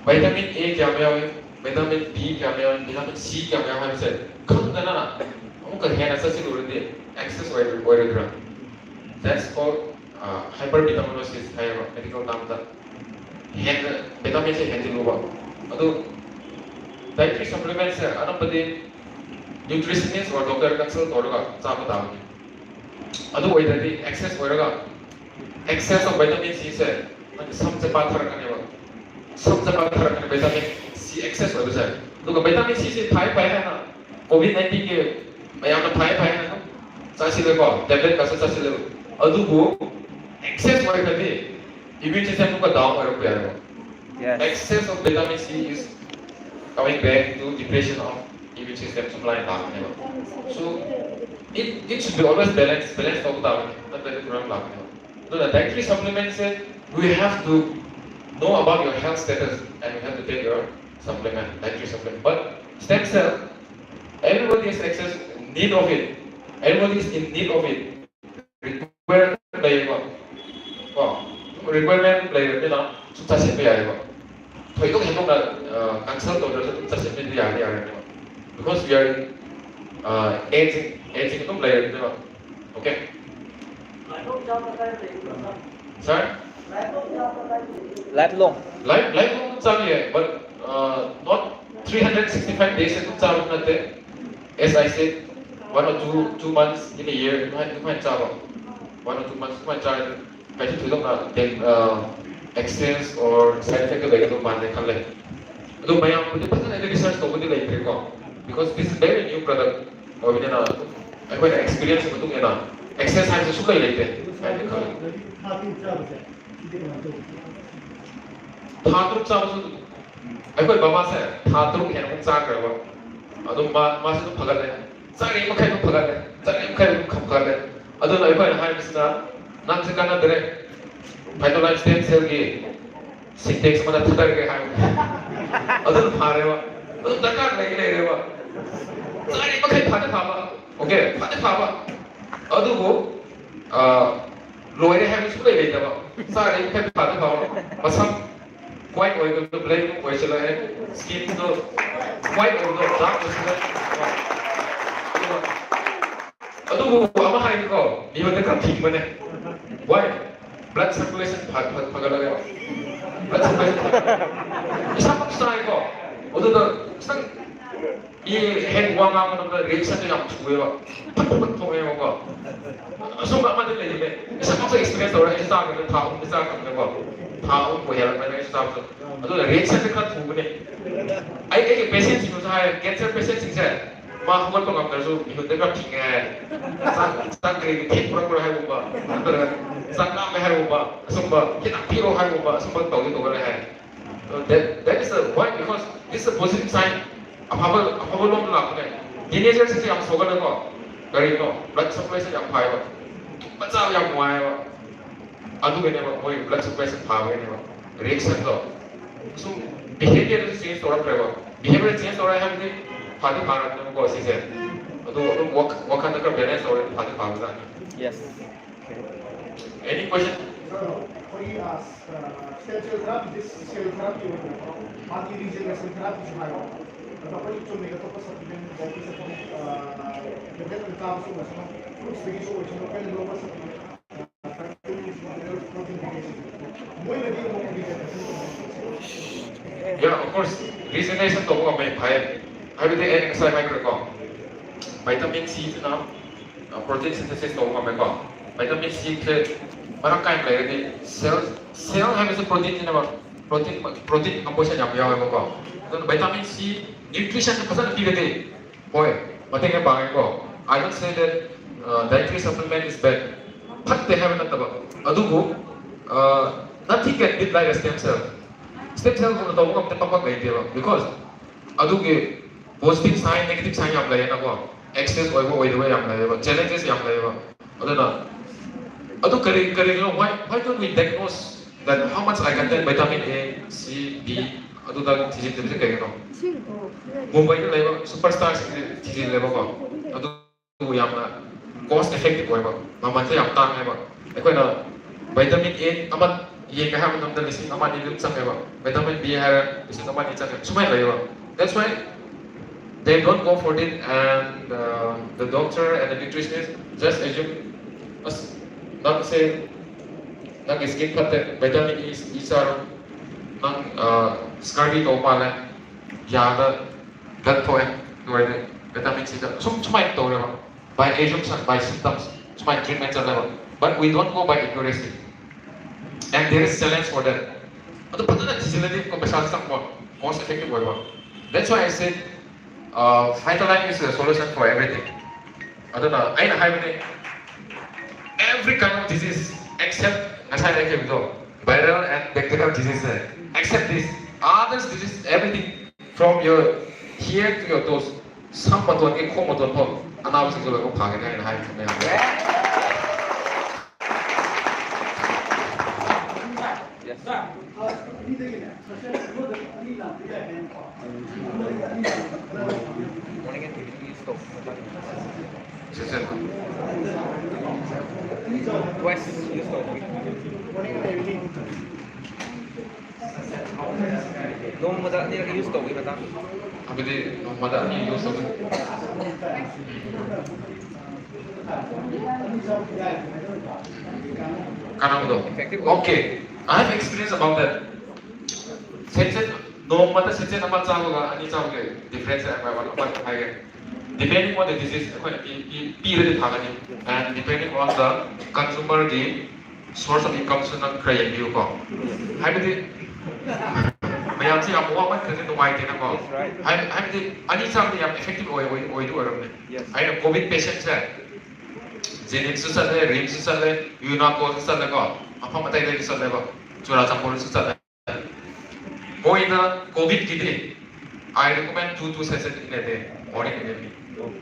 ꯚꯥꯏꯇꯥꯃꯤꯟ ꯑꯦ ꯀꯌꯥꯝ ꯌꯥꯎꯏ, ꯚꯥꯏꯇꯥꯃꯤꯟ ꯕꯤ ꯀꯌꯥꯝ ꯌꯥꯎꯏ, ꯚꯥꯏꯇꯥꯃꯤꯟ ꯁꯤ ꯀꯌꯥꯝ ꯌꯥꯎꯏ ꯍꯥꯏꯕꯁꯦ ꯈꯪꯗꯅ ꯑꯃꯨꯛꯀ ꯍꯦꯟꯅ ꯆꯠꯁꯤꯜꯂꯨꯔꯗꯤ ꯑꯦꯛꯁꯦꯁ ꯑꯣꯏꯔꯣꯏꯗ꯭ꯔꯥ? That's called hypervitaminosis ꯍꯥꯏꯌꯦꯕ ꯃꯦꯗꯤꯀꯦꯜ ꯇꯥꯝꯗ꯫ ꯍꯦꯟꯅ ꯚꯤꯇꯥꯃꯤꯟꯁꯦ ꯍꯦꯟꯖꯤꯜꯂꯨꯕ꯫ ꯑꯗꯨ dietary supplementꯁꯦ ꯑꯅꯝꯕꯗꯤ nutritionist or doctor consult ꯇꯧꯔꯒ ꯆꯥꯕ ꯇꯥꯕꯅꯤ꯫ ꯑꯗꯨ ꯑꯣꯏꯗ꯭ꯔꯗꯤ ꯑꯦꯛꯁꯦꯁ ꯑꯣꯏꯔꯒ, excess of vitamin Cꯁꯦ ꯅꯪꯒꯤ ꯁꯝꯁꯦ ꯄꯥꯊꯔꯛꯀꯅꯦꯕ꯫ ꯁꯝꯁꯦ ꯄꯥꯊꯔꯛꯀꯅꯤ ꯚꯤꯇꯥꯃꯤꯟ ꯁꯤ ꯑꯦꯛꯁꯦꯁ ꯑꯣꯏꯕꯁꯦ꯫ ꯑꯗꯨꯒ ꯚꯤꯇꯥꯃꯤꯟ ꯁꯤꯁꯦ ꯐꯩ ꯐꯩ ꯍꯥꯏꯅ ꯀꯣꯚꯤꯗ ꯅꯥꯏꯟꯇꯤꯟꯒꯤ ꯃꯌꯥꯝꯅ ꯐꯩ ꯐꯩ ꯍꯥꯏꯅ ꯑꯗꯨꯝ ꯆꯥꯁꯤꯜꯂꯦꯀꯣ, ꯇꯦꯕ꯭ꯂꯦꯠ ꯀꯥꯁꯨ ꯆꯥꯁꯤꯜꯂꯦꯕ꯫ ꯑꯗꯨꯕꯨ ꯑꯦꯛꯁꯦꯁ ꯑꯣꯏꯔꯒꯗꯤ ꯏꯝꯃ꯭ꯌꯨꯟ ꯁꯤꯁꯇꯦꯝ ꯑꯃꯨꯛꯀ ꯗꯥꯎꯟ ꯑꯣꯏꯔꯛꯄ ꯌꯥꯏꯕ꯫ Yes. Excess of vitamin C is coming back to depression of immune system supply ꯂꯥꯛꯀꯅꯦꯕ꯫ So it, it should be always balance, balance ꯇꯧꯕ ꯇꯥꯕꯅꯤ, ꯅꯠꯇ꯭ꯔꯗꯤ ꯄ꯭ꯔꯣꯕ꯭ꯂꯦꯝ ꯂꯥꯛꯀꯅꯦꯕ꯫ ꯑꯗꯨꯅ dietary supplementꯁꯦ, you have to know about your health status and you have to take your supplement, dietary supplement. But stem cell, everybody is excess need of it, everybody is in need of it. Requirement ꯂꯩꯌꯦꯕ꯫ ꯀꯣ? Requirement ꯂꯩꯔꯕꯅꯤꯅ ꯁꯨꯝ ꯆꯥꯁꯤꯟꯕ ꯌꯥꯏꯌꯦꯕ꯫ ꯊꯣꯏꯗꯣꯛ ꯍꯦꯟꯗꯣꯛꯅ consult ꯇꯧꯗ꯭ꯔꯁꯨ ꯑꯗꯨꯝ ꯆꯥꯁꯤꯟꯕꯗꯤ ꯌꯥꯗꯤ ꯌꯥꯔꯅꯦꯕ꯫ Because we are in aging, aging ꯑꯗꯨꯝ ꯂꯩꯔꯕꯅꯤꯅ꯫ Okay? Sir? Lifelong. Life, lifelong ꯑꯗꯨꯝ ꯆꯥꯕ ꯌꯥꯏ, but not three hundred sixty five days ꯑꯗꯨꯝ ꯆꯥꯕ ꯅꯠꯇꯦ꯫ As I said, one or two, two months in a year ꯑꯗꯨꯃꯥꯏꯅ, ꯑꯗꯨꯃꯥꯏꯅ ꯆꯥꯕ꯫ One or two months ꯑꯗꯨꯃꯥꯏꯅ ꯆꯥꯔꯗꯤ ꯀꯩꯁꯨ ꯊꯣꯏꯗꯣꯛꯅ ꯑꯦꯛꯁꯤꯗꯦꯟꯁ ꯑꯣꯔ ꯁꯥꯏꯠ ꯏꯐꯦꯛꯇ ꯂꯩꯒꯗꯧ ꯃꯥꯟꯗꯦ ꯈꯜꯂꯦ꯫ ꯑꯗꯣ ꯃꯌꯥꯝꯕꯨꯗꯤ ꯐꯖꯅ ꯑꯩꯅ research ꯇꯧꯕꯗꯤ ꯂꯩꯇ꯭ꯔꯦꯀꯣ, because this is very new product ꯑꯣꯏꯕꯅꯤꯅ ꯑꯩꯈꯣꯏꯅ experience ꯃꯇꯨꯡ ꯏꯟꯅ access ꯍꯥꯏꯕꯁꯦ ꯁꯨꯡꯂꯩ ꯂꯩꯇꯦ ꯍꯥꯏꯅ ꯈꯜꯂꯤ꯫ ꯊꯥ ꯇꯔꯨꯛ ꯆꯥꯕꯁꯦ ꯁꯤꯗꯤ ꯀꯃꯥꯏꯅ ꯇꯧꯕ? ꯊꯥ ꯇꯔꯨꯛ ꯆꯥꯕꯁꯨ ꯑꯩꯈꯣꯏ ꯕꯕꯥꯁꯦ ꯊꯥ ꯇꯔꯨꯛ ꯍꯦꯟꯅ ꯑꯃꯨꯛ ꯆꯥꯈ꯭ꯔꯦꯕ꯫ ꯑꯗꯨꯝ ꯃꯥ ꯃꯥꯁꯨ ꯑꯗꯨꯝ ꯐꯒꯠꯂꯦ, ꯆꯥꯔꯤ ꯃꯈꯩ ꯑꯗꯨꯝ ꯐꯒꯠꯂꯦ, ꯆꯥꯔꯤ ꯃꯈꯩ ꯑꯗꯨꯝ ꯐꯒꯠꯂꯦ꯫ ꯑꯗꯨꯅ ꯑꯩꯈꯣꯏꯅ ꯍꯥꯏꯕꯁꯤꯅ, ꯅꯪꯁꯦ ꯀꯥꯟꯅꯗ꯭ꯔꯦ, Phytolime stem cell ꯒꯤ Sintex ꯑꯃꯗ ꯊꯥꯗꯔꯒꯦ ꯍꯥꯏꯕ꯫ ꯑꯗꯨꯅ ꯐꯥꯔꯦꯕ꯫ ꯑꯗꯨꯝ ꯗꯔꯀꯥꯔ ꯂꯩ ꯂꯩꯔꯦꯕ꯫ ꯆꯥꯔꯤ ꯃꯈꯩ ꯐꯗꯤ ꯐꯕ, okay, ꯐꯗꯤ ꯐꯕ꯫ ꯑꯗꯨꯕꯨ ꯑ, ꯂꯣꯏꯔꯦ ꯍꯥꯏꯕꯁꯨ ꯂꯩ ꯂꯩꯇꯕ꯫ ꯆꯥꯔꯤ ꯃꯈꯩ ꯐꯗꯤ ꯐꯕ꯫ ꯃꯁꯝ white ꯑꯣꯏꯕꯗꯣ black ꯑꯣꯏꯁꯤꯜꯂꯛꯑꯦ, skin ꯗꯣ white ꯑꯣꯏꯕꯗꯣ dark ꯑꯣꯏꯁꯤꯜꯂꯛꯑꯦ꯫ ꯑꯗꯨꯒ ꯑꯗꯨꯕꯨ ꯑꯃ ꯍꯥꯏꯒꯦꯀꯣ, ꯃꯤꯉꯣꯟꯗ ꯈꯔ ꯊꯤꯡꯕꯅꯦ꯫ Why? Blood circulation ꯐ- ꯐ- ꯐꯒꯠꯂꯒ, blood circulation ꯐꯒꯠꯂꯒ꯫ ꯏꯁꯥꯃꯛ ꯆꯥꯏꯀꯣ, ꯑꯗꯨꯗ ꯈꯤꯇꯪ ꯃꯤ ꯍꯦꯛ ꯋꯥ ꯉꯥꯡꯕ ꯃꯇꯝꯗ reaction ꯗꯣ ꯌꯥꯝ ꯊꯨꯑꯦꯕ, ꯐꯠ ꯐꯠ ꯊꯣꯛꯑꯦꯕꯀꯣ꯫ ꯑꯁꯨꯝꯕ ꯑꯃꯗꯤ ꯂꯩꯔꯤꯅꯦ, ꯏꯁꯥꯃꯛꯁꯨ experience ꯇꯧꯔꯦ꯫ ꯑꯩꯁꯨ ꯆꯥꯈ꯭ꯔꯦ, ꯊꯥ ꯑꯍꯨꯝꯗꯤ ꯆꯥꯈ꯭ꯔꯕꯅꯦꯀꯣ꯫ ꯊꯥ ꯑꯍꯨꯝꯕꯨ ꯍꯦꯜꯂꯛꯄꯅꯦ ꯑꯩꯁꯨ ꯆꯥꯕꯗꯣ꯫ ꯑꯗꯨꯅ reaction ꯁꯦ ꯈꯔ ꯊꯨꯕꯅꯦ꯫ ꯑꯩ ꯑꯩꯒꯤ patient ꯁꯤꯡꯅꯁꯨ ꯍꯥꯏ, cancer patient ꯁꯤꯡꯁꯦ ꯃꯥ ꯍꯧꯒꯠꯄ ꯉꯝꯗ꯭ꯔꯁꯨ ꯃꯤꯍꯨꯠꯇ ꯈꯔ ꯊꯤꯡꯉꯦ ꯍꯥꯏ꯫ ꯆꯥꯛ ꯆꯥꯛ ꯀꯔꯤ ꯊꯦꯡ ꯄꯨꯔꯛꯄ꯭ꯔꯣ ꯍꯥꯏꯕꯒꯨꯝꯕ, ꯅꯠꯇ꯭ꯔꯒ ꯆꯥꯛ ꯂꯥꯝꯃꯦ ꯍꯥꯏꯕꯒꯨꯝꯕ, ꯑꯁꯨꯝꯕ ꯍꯤꯗꯥꯛ ꯄꯤꯔꯣ ꯍꯥꯏꯕꯒꯨꯝꯕ, ꯑꯁꯨꯝꯕ ꯇꯧꯗꯤ ꯇꯧꯒꯜꯂꯦ ꯍꯥꯏ꯫ So that, that is the why, because this is a positive sign. ꯑꯐꯕ ꯑꯐꯕ ꯂꯣꯝꯗ ꯂꯥꯛꯄꯅꯦ꯫ Teenager ꯁꯤꯡꯁꯦ ꯌꯥꯝ ꯁꯣꯒꯜꯂꯦꯀꯣ꯫ ꯀꯔꯤꯅꯣ? Blood circulation ꯌꯥꯝ ꯐꯥꯏꯕ, ꯇꯨꯝꯕ ꯆꯥꯕ ꯌꯥꯝ ꯅꯨꯡꯉꯥꯏꯕ꯫ ꯑꯗꯨꯒꯅꯦꯕ ꯃꯣꯏ blood circulation ꯐꯥꯕꯒꯤꯅꯦꯕ꯫ Reaction ꯗꯣ ꯁꯨꯝ behaviour ꯗꯁꯨ change ꯇꯧꯔꯛꯈ꯭ꯔꯦꯕ꯫ Behaviour change ꯇꯧꯔꯦ ꯍꯥꯏꯕꯗꯤ ꯐꯗꯤ ꯐꯥꯔꯕꯅꯦꯕꯀꯣ ꯁꯤꯁꯦ꯫ ꯑꯗꯣ ꯑꯗꯨꯝ ꯋꯥꯈ- ꯋꯥꯈꯜꯗ ꯈꯔ balance ꯇꯧꯔꯦ, ꯐꯗꯤ ꯐꯥꯕꯖꯥꯠꯅꯤ꯫ Yes. Any question? ꯑꯩꯈꯣꯏꯒꯤ stem cell therapy ꯁꯦ cell therapy ꯑꯣꯏꯕꯀꯣ, ꯃꯥꯒꯤ regeneration therapy ꯁꯨ ꯍꯥꯏꯕ꯫ ꯑꯗꯣ ꯑꯩꯈꯣꯏ ꯆꯨꯝꯅꯒꯤ ꯑꯇꯣꯞꯄ supplement ꯗꯒꯤ ꯆꯥꯕꯁꯨ ꯑꯣꯏꯁꯅꯨ, fruits ꯇꯒꯤꯁꯨ ꯑꯣꯏꯁꯅꯨ, ꯑꯩꯈꯣꯏꯅ ꯂꯧꯕ supplement ꯃꯣꯏꯅꯗꯤ ꯑꯃꯨꯛ regeneration ꯇꯧꯕ ꯉꯝꯃꯦ꯫ Yeah, of course, regeneration ꯇꯧꯕ ꯉꯝꯃꯦ, ꯐꯩ꯫ ꯍꯥꯏꯕꯗꯤ ꯑꯩꯅ ꯉꯁꯥꯏ ꯍꯥꯏꯈ꯭ꯔꯦꯀꯣ, vitamin C ꯁꯤꯅ protein synthesis ꯇꯧꯕ ꯉꯝꯃꯦꯀꯣ꯫ Vitamin C ꯁꯦ ꯃꯔꯥꯡ ꯀꯥꯏꯅ ꯂꯩꯔꯗꯤ cell, cell ꯍꯥꯏꯕꯁꯦ protein ꯅꯦꯕ꯫ protein protein composition ꯌꯥꯝ ꯌꯥꯎꯋꯦꯕꯀꯣ꯫ ꯑꯗꯨꯅ vitamin C nutrition ꯐꯖꯅ ꯄꯤꯔꯗꯤ ꯍꯣꯏ ꯃꯇꯦꯡ ꯌꯥꯝ ꯄꯥꯡꯉꯦꯀꯣ꯫ I don't say that uh, dietary supplement is bad, ꯐꯠꯇꯦ ꯍꯥꯏꯕ ꯅꯠꯇꯕ꯫ ꯑꯗꯨꯕꯨ uh, nothing can beat like a stem cell. Stem cell ꯒꯨꯝꯅ ꯇꯧꯕ ꯉꯝꯗꯦ ꯄꯥꯛ ꯄꯥꯛ ꯂꯩꯇꯦꯕ, because ꯑꯗꯨꯒꯤ positive sign negative sign ꯌꯥꯝ ꯂꯩꯌꯦꯅꯀꯣ꯫ Excess ꯑꯣꯏꯕ ꯑꯣꯏꯗꯕ ꯌꯥꯝ ꯂꯩꯌꯦꯕ, challenges ꯌꯥꯝ ꯂꯩꯌꯦꯕ꯫ ꯑꯗꯨꯅ ꯑꯗꯨ ꯀꯔꯤ ꯀꯔꯤꯒꯤꯅꯣ? Why why don't we diagnose that how much I contain vitamin A, C, B? ꯑꯗꯨꯗ ꯊꯤꯖꯤꯟꯗꯕꯁꯦ ꯀꯩꯒꯤꯅꯣ? ꯃꯨꯝꯕꯩꯗ ꯂꯩꯕ superstar ꯁꯤꯡꯁꯦ ꯊꯤꯖꯤꯜꯂꯦꯕꯀꯣ꯫ ꯑꯗꯨ ꯑꯗꯨꯕꯨ ꯌꯥꯝꯅ cost effective ꯑꯣꯏꯕ, ꯃꯃꯜꯁꯦ ꯌꯥꯝ ꯇꯥꯡꯉꯦꯕ꯫ ꯑꯩꯈꯣꯏꯅ vitamin A ꯑꯃ ꯌꯦꯡꯒꯦ ꯍꯥꯏꯕ ꯃꯇꯝꯗ ꯂꯤꯁꯤꯡ ꯑꯃ ꯑꯅꯤ ꯑꯗꯨꯝ ꯆꯪꯉꯦꯕ, vitamin B ꯍꯥꯏꯔ ꯂꯤꯁꯤꯡ ꯑꯃ ꯑꯅꯤ ꯆꯪꯉꯦ, ꯁꯨꯃꯥꯏꯅ ꯂꯩꯌꯦꯕ꯫ That's why they don't go for it, and uh, the doctor and the nutritionist just assume, ꯑꯁ, ꯅꯪꯁꯦ ꯅꯪꯒꯤ skin ꯐꯠꯇꯦ, vitamin E, E ꯆꯥꯔꯣ, ꯅꯪ uh, scurvy ꯇꯧꯕ ꯃꯥꯜꯂꯦ, ꯌꯥꯗ ꯒꯠ ꯊꯣꯛꯑꯦ, ꯑꯗꯨ ꯑꯣꯏꯔꯗꯤ vitamin C ꯗ ꯁꯨꯝ ꯁꯨꯃꯥꯏꯅ ꯇꯧꯔꯦꯕ꯫ By assumption, by symptoms, ꯁꯨꯃꯥꯏꯅ treatment ꯆꯠꯂꯦꯕ꯫ But we don't go by accuracy. And there is challenge for that. ꯑꯗꯨ ꯐꯖꯅ ꯊꯤꯖꯤꯜꯂꯗꯤ ꯀꯣ ꯄꯩꯁꯥꯁꯨ ꯆꯪꯕ, cost effective ꯑꯣꯏꯕ꯫ That's why I said uh, Vitalite is a solution for everything. ꯑꯗꯨꯅ ꯑꯩꯅ ꯍꯥꯏꯕꯅꯤ, every kind of disease except ꯉꯁꯥꯏ ꯍꯥꯏꯈꯤꯕꯗꯣ, viral and bacterial disease, except this, others disease, everything from your hair to your toes, ꯁꯝ ꯃꯇꯣꯟꯒꯤ ꯈꯣꯡ ꯃꯇꯣꯟ ꯐꯥꯎ ꯑꯅꯥꯕꯁꯤꯡꯁꯨ ꯂꯣꯏꯅꯃꯛ ꯐꯒꯅꯤ ꯍꯥꯏꯅ ꯍꯥꯏꯕ ꯃꯌꯥꯝ꯫ ꯅꯣꯡꯃꯗ ꯑꯅꯤꯔꯛ use ꯇꯧꯕꯒꯤ ꯃꯇꯥꯡꯗ꯫ ꯍꯥꯏꯕꯗꯤ ꯅꯣꯡꯃꯗ ꯑꯅꯤ use ꯇꯧꯕ꯫ ꯀꯥꯟꯅꯕꯗꯣ? Okay, I have experience about that. ꯁꯦꯟꯁꯦꯟ, ꯅꯣꯡꯃꯗ ꯁꯦꯟꯁꯦꯟ ꯑꯃ ꯆꯥꯕꯒ ꯑꯅꯤ ꯆꯥꯕꯒꯤ difference ꯑꯃ ꯑꯃ ꯍꯥꯏꯒꯦ꯫ Depending on the disease ꯑꯩꯈꯣꯏꯅ ꯄꯤ- ꯄꯤ- ꯄꯤꯔꯗꯤ ꯐꯒꯅꯤ, and depending on the consumer ꯒꯤ source of income ꯁꯨ ꯅꯪ ꯈꯔ ꯌꯦꯡꯕꯤꯌꯨꯀꯣ꯫ ꯍꯥꯏꯕꯗꯤ ꯃꯌꯥꯝꯁꯦ ꯌꯥꯝ ꯋꯥꯃꯟꯈ꯭ꯔꯗꯤ ꯅꯨꯡꯉꯥꯏꯇꯦꯅꯀꯣ꯫ ꯍꯥꯏ- ꯍꯥꯏꯕꯗꯤ ꯑꯅꯤ ꯆꯥꯕꯗꯤ ꯌꯥꯝ effective ꯑꯣꯏ ꯑꯣꯏ- ꯑꯣꯏꯗꯤ ꯑꯣꯏꯔꯝꯅꯤ꯫ ꯑꯩꯅ ꯀꯣꯚꯤꯗ ꯄꯦꯁꯦꯟꯁꯦ ꯖꯦꯅꯤꯝꯁꯁꯨ ꯆꯠꯂꯦ, ꯔꯤꯝꯁꯁꯨ ꯆꯠꯂꯦ, ꯌꯨꯅꯥꯀꯣꯗꯁꯨ ꯆꯠꯂꯦꯀꯣ, ꯃꯐꯝ ꯑꯇꯩꯗꯁꯨ ꯆꯠꯂꯦꯀꯣ, ꯆꯨꯔꯥꯆꯥꯟꯄꯨꯔꯗꯁꯨ ꯆꯠꯂꯦ꯫ ꯃꯣꯏꯅ ꯀꯣꯚꯤꯗꯀꯤꯗꯤ I recommend two two session in a day, morning and evening.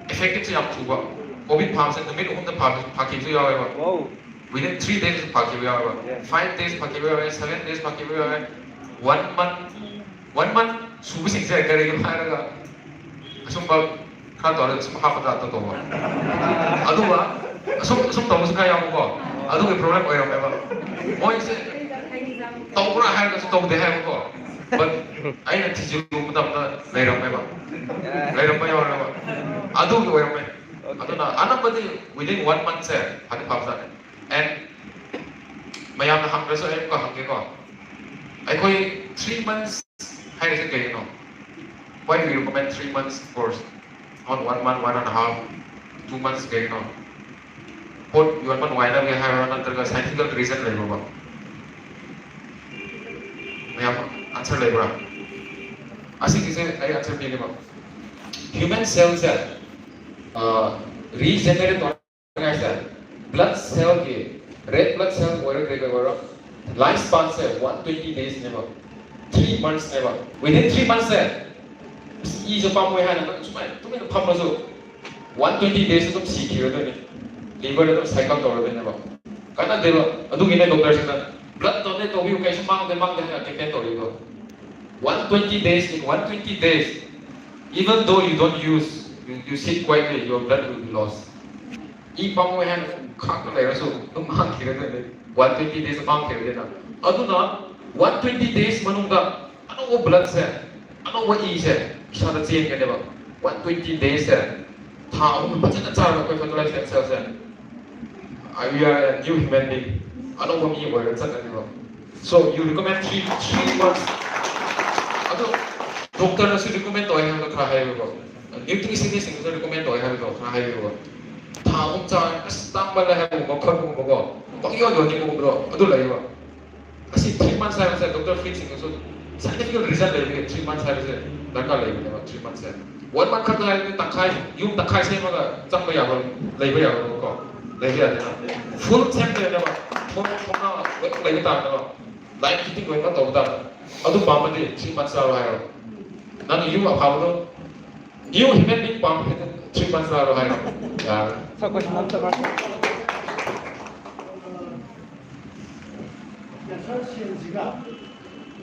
Effectiveꯁꯦ ꯌꯥꯝ ꯊꯨꯕ꯫ ꯀꯣꯚꯤꯗ ꯐꯥꯕꯁꯦ ꯅꯨꯃꯤꯠ ꯑꯍꯨꯝꯗ ꯐꯥ- ꯐꯥꯈꯤꯕꯁꯨ ꯌꯥꯎꯋꯦꯕ꯫ Within three days ꯐꯥꯈꯤꯕ ꯌꯥꯎꯋꯦꯕ꯫ Five days ꯐꯥꯈꯤꯕ ꯌꯥꯎꯋꯦ, seven days ꯐꯥꯈꯤꯕ ꯌꯥꯎꯋꯦ꯫ One month, one month ꯁꯨꯕꯁꯤꯡꯁꯦ ꯀꯔꯤꯒꯤꯅꯣ ꯍꯥꯏꯔꯒ ꯑꯁꯨꯝꯕ ꯈꯔ ꯇꯧꯔꯒ ꯁꯨꯝ ꯍꯥꯞꯄ ꯇꯥꯏꯞꯇ ꯇꯧꯕ꯫ ꯑꯗꯨꯒ ꯑꯁꯨꯝ ꯑꯁꯨꯝ ꯇꯧꯕꯁꯨ ꯈꯔ ꯌꯥꯎꯕꯀꯣ꯫ ꯑꯗꯨꯒꯤ problem ꯑꯣꯏꯔꯝꯃꯦꯕ꯫ ꯃꯣꯏꯁꯦ ꯇꯧꯕ꯭ꯔꯥ ꯍꯥꯏꯔꯒꯁꯨ ꯇꯧꯗꯦ ꯍꯥꯏꯕꯀꯣ꯫ But ꯑꯩꯅ ꯊꯤꯖꯤꯜꯂꯨꯕ ꯃꯇꯝꯗ ꯂꯩꯔꯝꯃꯦꯕ꯫ ꯂꯩꯔꯝꯕ ꯌꯥꯎꯔꯝꯃꯦꯕ꯫ ꯑꯗꯨꯒꯤ ꯑꯣꯏꯔꯝꯃꯦ꯫ ꯑꯗꯨꯅ ꯑꯅꯝꯕꯗꯤ within one monthꯁꯦ ꯐꯗꯤ ꯐꯕꯖꯥꯠꯅꯤ꯫ And ꯃꯌꯥꯝꯅ ꯍꯪꯗ꯭ꯔꯁꯨ ꯑꯩ ꯑꯃꯨꯛꯀ ꯍꯪꯒꯦꯀꯣ꯫ ꯑꯩꯈꯣꯏ three months ꯍꯥꯏꯔꯤꯁꯦ ꯀꯩꯒꯤꯅꯣ? Why we recommend three months course, not one month, one and a half, two months ꯀꯩꯒꯤꯅꯣ? ꯄꯣꯠ ꯌꯣꯟꯕ ꯅꯨꯡꯉꯥꯏꯅꯕꯒꯤ ꯍꯥꯏꯕ꯭ꯔꯥ, ꯅꯠꯇ꯭ꯔꯒ scientific reason ꯂꯩꯕ꯭ꯔꯕ? ꯃꯌꯥꯝ answer ꯂꯩꯕ꯭ꯔꯥ? ꯑꯁꯤꯒꯤꯁꯦ ꯑꯩ answer ꯄꯤꯒꯦꯕ꯫ Human cellꯁꯦ regenerate ꯇꯧꯔꯛꯅꯤꯉꯥꯏꯁꯦ, blood cellꯒꯤ, red blood cell ꯑꯣꯏꯔꯣ ꯀꯩ ꯀꯩ ꯑꯣꯏꯔꯣ, life spanꯁꯦ one twenty daysꯅꯦꯕ, three monthsꯅꯦꯕ꯫ Within three monthsꯁꯦ ꯏꯁꯦ ꯄꯥꯝꯃꯣꯏ ꯍꯥꯏꯅ ꯅꯪ ꯁꯨꯃꯥꯏꯅ ꯇꯨꯃꯤꯟꯅ ꯐꯝꯃꯁꯨ one twenty days ꯑꯗꯨꯝ ꯁꯤꯈꯤꯔꯗꯣꯏꯅꯤ꯫ Liverꯗ ꯑꯗꯨꯝ cycle ꯇꯧꯔꯗꯣꯏꯅꯦꯕ꯫ ꯀꯥꯟꯅꯗꯦꯕ꯫ ꯑꯗꯨꯒꯤꯅꯦ doctorꯁꯤꯡꯅ blood donate ꯇꯧꯕꯤꯌꯨ, ꯀꯩꯁꯨ ꯃꯥꯡꯗꯦ ꯃꯥꯡꯗꯦ ꯍꯥꯏꯅ campaign ꯇꯧꯔꯤꯗꯣ꯫ One twenty days, in one twenty days, even though you don't use, you, you sit quietly, your blood will be lost. E ꯄꯥꯝꯃꯣꯏ ꯍꯥꯏꯅ ꯈꯥꯛꯇ ꯂꯩꯔꯁꯨ ꯑꯗꯨꯝ ꯃꯥꯡꯈꯤꯔꯗꯣꯏꯅꯦ꯫ One twenty days ꯃꯥꯡꯈꯤꯔꯗꯣꯏꯅ꯫ ꯑꯗꯨꯅ one twenty days ꯃꯅꯨꯡꯗ ꯑꯅꯧꯕ bloodꯁꯦ, ꯑꯅꯧꯕ ꯏꯁꯦ ꯏꯁꯥꯗ ꯆꯦꯟꯒꯅꯦꯕ꯫ One twenty daysꯁꯦ ꯊꯥ ꯑꯍꯨꯝ ꯐꯖꯅ ꯆꯥꯔꯒ ꯑꯩꯈꯣꯏ fertilized stem cellꯁꯦ, I, we are a new human being, ꯑꯅꯧꯕ ꯃꯤ ꯑꯣꯏꯔꯒ ꯆꯠꯀꯅꯦꯕ꯫ So you recommend three, three months. ꯑꯗꯣ doctorꯅꯁꯨ recommend ꯇꯧꯋꯦ ꯍꯥꯏꯕꯗꯣ ꯈꯔ ꯍꯥꯏꯕꯤꯌꯨꯀꯣ꯫ Nutritionistꯁꯤꯡꯅꯁꯨ recommend ꯇꯧꯋꯦ ꯍꯥꯏꯕꯗꯣ ꯈꯔ ꯍꯥꯏꯕꯤꯌꯨꯀꯣ꯫ ꯊꯥ ꯑꯍꯨꯝ ꯆꯥꯔ ꯑꯁ ꯇꯥꯡꯃꯜꯂꯦ ꯍꯥꯏꯕꯒꯨꯝꯕ ꯈꯣꯠꯄꯒꯨꯝꯕꯀꯣ, ꯄꯪꯌꯣꯟ ꯌꯣꯟꯅꯤꯡꯕꯒꯨꯝꯕꯗꯣ ꯑꯗꯨ ꯂꯩꯕ꯫ ꯑꯁꯤ three months ꯍꯥꯏꯕꯁꯦ ꯗꯣꯛꯇꯔ ꯐ꯭ꯔꯤꯠꯁꯤꯡꯅꯁꯨ scientific reason ꯂꯩꯕꯒꯤ three months ꯍꯥꯏꯕꯁꯦ ꯗꯔꯀꯥꯔ ꯂꯩꯕꯅꯦꯕ꯫ Three months ꯁꯦ, one month ꯈꯛꯇ ꯍꯥꯏꯔꯗꯤ ꯇꯪꯈꯥꯏ, ꯌꯨꯝ ꯇꯪꯈꯥꯏ ꯁꯦꯝꯃꯒ ꯆꯪꯕ ꯌꯥꯕ, ꯂꯩꯕ ꯌꯥꯕꯀꯣ, ꯂꯩꯕ ꯌꯥꯗꯦꯅ꯫ Full ꯁꯦꯝꯗꯣꯏꯅꯦꯕ꯫ ꯊꯣꯡ ꯊꯣꯡꯅꯥꯎ ꯂꯣꯏꯅ ꯂꯩꯕ ꯇꯥꯕꯅꯦꯕ꯫ Light fitting ꯂꯣꯏꯅꯃꯛ ꯇꯧꯕ ꯇꯥꯕ꯫ ꯑꯗꯨ ꯄꯥꯝꯃꯗꯤ three months ꯆꯥꯔꯣ ꯍꯥꯏꯔꯣ꯫ ꯅꯪꯒꯤ ꯌꯨꯝ ꯑꯐꯕꯗꯣ, new human being ꯄꯥꯝꯃꯦ ꯍꯥꯏꯗꯤ three months ꯆꯥꯔꯣ ꯍꯥꯏꯔꯣ꯫ ꯌꯥꯔꯦ꯫ Cancer ꯁꯦꯜꯁꯤꯒ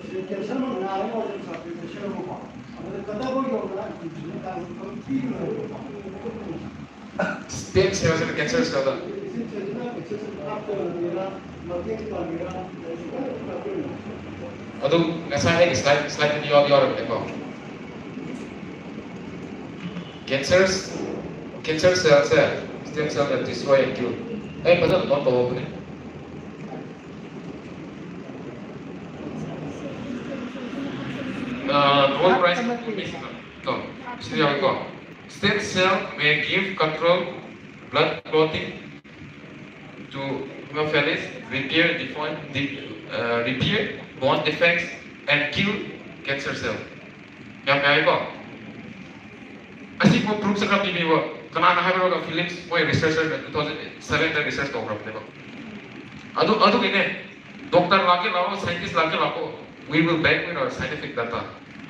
ꯁꯤꯗ cancer ꯑꯃ ꯅꯥꯔꯦ ꯍꯥꯏꯔꯁꯦ, example cancer ꯑꯃꯀꯣ, ꯑꯗꯨꯗ ꯀꯗꯥꯏꯐꯥꯎ ꯌꯧꯗꯅ infusion ꯇꯥꯡ ꯄꯤꯔꯤꯅꯣ? Stem cell ꯁꯤꯅ cancer cell ꯗ꯫ ꯑꯗꯨ ꯉꯁꯥꯏ ꯑꯩꯒꯤ slide, slide ꯇꯗꯤ ꯌꯥꯎꯗꯤ ꯌꯥꯎꯔꯕꯅꯦꯀꯣ꯫ Cancer, cancer cell ꯁꯦ stem cell ꯅ destroy and kill꯫ ꯑꯩ ꯐꯖꯅ note ꯇꯧꯍꯧꯕꯅꯦ꯫ ꯑ, Nobel Prize ꯀꯣ, ꯁꯤꯗ ꯌꯥꯎꯏꯀꯣ꯫ Stem cell may give control blood clotting to hemophiles, repair deform, de-, uh, repair bone defects and kill cancer cell. ꯌꯥꯝ ꯌꯥꯏꯀꯣ? ꯑꯁꯤꯕꯨ proof ꯁꯦ ꯈꯔ ꯄꯤꯕꯤꯌꯣ꯫ ꯀꯅꯥꯅ ꯍꯥꯏꯕꯤꯔꯣꯒ? Philips, ꯃꯣꯏ researcher ꯅ two thousand seven ꯗ research ꯇꯧꯈ꯭ꯔꯕꯅꯦꯕ꯫ ꯑꯗꯨ, ꯑꯗꯨꯒꯤꯅꯦ, doctor ꯂꯥꯛꯀꯦ ꯂꯥꯛꯑꯣ, scientist ꯂꯥꯛꯀꯦ ꯂꯥꯛꯑꯣ, we will back with our scientific data.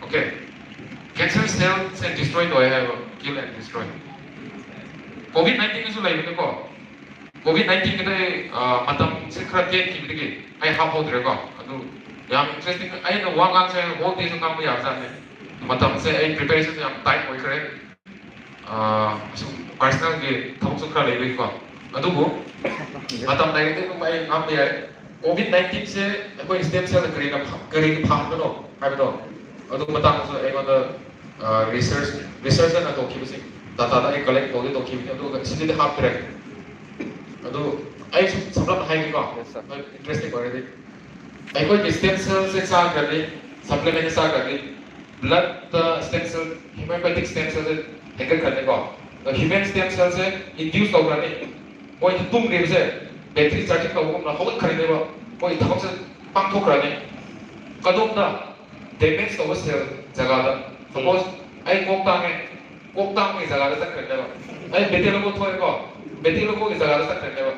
Okay? Cancer cell say destroy ꯇꯧꯋꯦ ꯍꯥꯏꯕ, kill and destroy꯫ Covid nineteen ꯗꯁꯨ ꯂꯩꯕꯅꯦꯀꯣ꯫ Covid nineteen ꯒꯤꯗ ꯑꯩ, ꯑ, ꯃꯇꯝꯁꯦ ꯈꯔ ꯇꯦꯟꯈꯤꯕꯗꯒꯤ ꯑꯩ ꯍꯥꯞꯍꯧꯗ꯭ꯔꯦꯀꯣ꯫ ꯑꯗꯨ ꯌꯥꯝ interesting, ꯑꯩꯅ ꯋꯥ ꯉꯥꯡꯁꯦ whole day ꯁꯨ ꯉꯥꯡꯕ ꯌꯥꯕꯖꯥꯠꯅꯤ꯫ ꯃꯇꯝꯁꯦ ꯑꯩ preparation ꯁꯦ ꯌꯥꯝ tight ꯑꯣꯏꯈ꯭ꯔꯦ꯫ ꯑ, ꯁꯨꯝ personal ꯒꯤ ꯊꯕꯛꯁꯨ ꯈꯔ ꯂꯩꯕꯒꯤꯀꯣ꯫ ꯑꯗꯨꯕꯨ ꯃꯇꯝ ꯂꯩꯔꯗꯤ ꯑꯗꯨꯝ ꯑꯩ ꯉꯥꯡꯕ ꯌꯥꯏ꯫ Covid nineteen ꯁꯦ ꯑꯩꯈꯣꯏ stem cell ꯅ ꯀꯔꯤꯅ ꯐ-, ꯀꯔꯤꯒꯤ ꯐꯍꯟꯕꯅꯣ ꯍꯥꯏꯕꯗꯣ, ꯑꯗꯨ ꯃꯇꯥꯡꯗꯁꯨ ꯑꯩꯉꯣꯟꯗ, ꯑ, research, researcher ꯅ ꯇꯧꯈꯤꯕꯁꯤꯡ data ꯗ ꯑꯩ collect ꯇꯧꯗꯤ ꯇꯧꯈꯤꯕꯅꯤ, ꯑꯗꯨꯒ ꯁꯤꯗꯗꯤ ꯍꯥꯞꯇ꯭ꯔꯦ꯫ ꯑꯗꯨ ꯑꯩ ꯁꯨꯝ ꯁꯝꯂꯞꯅ ꯍꯥꯏꯒꯦꯀꯣ꯫ Yes, sir. ꯍꯣꯏ, interesting ꯑꯣꯏꯔꯗꯤ꯫ ꯑꯩꯈꯣꯏꯒꯤ stem cell ꯁꯦ ꯆꯥꯈ꯭ꯔꯗꯤ, supplement ꯆꯥꯈ꯭ꯔꯗꯤ, blood ꯇ stem cell, hematopoietic stem cell ꯁꯦ ꯍꯦꯟꯒꯠꯈ꯭ꯔꯅꯤꯀꯣ꯫ ꯑꯗꯣ human stem cell ꯁꯦ induce ꯇꯧꯈ꯭ꯔꯅꯤ꯫ ꯃꯣꯏ ꯇꯨꯝꯈ꯭ꯔꯤꯕꯁꯦ battery charging ꯇꯧꯕꯒꯨꯝꯅ ꯍꯧꯒꯠꯈ꯭ꯔꯅꯦꯕ꯫ ꯃꯣꯏ ꯊꯕꯛꯁꯦ ꯄꯥꯡꯊꯣꯛꯈ꯭ꯔꯅꯤ꯫ ꯀꯗꯣꯝꯗ? Damage ꯇꯧꯕ cell ꯖꯒꯥꯗ꯫ Suppose ꯑꯩ ꯀꯣꯛ ꯇꯥꯡꯉꯦ, ꯀꯣꯛ ꯇꯥꯡꯕꯒꯤ ꯖꯒꯥꯗ ꯆꯠꯈ꯭ꯔꯅꯦꯕ꯫ ꯑꯩ Vitiligo ꯊꯣꯛꯑꯦꯀꯣ, Vitiligo ꯒꯤ ꯖꯒꯥꯗ ꯆꯠꯈ꯭ꯔꯅꯦꯕ꯫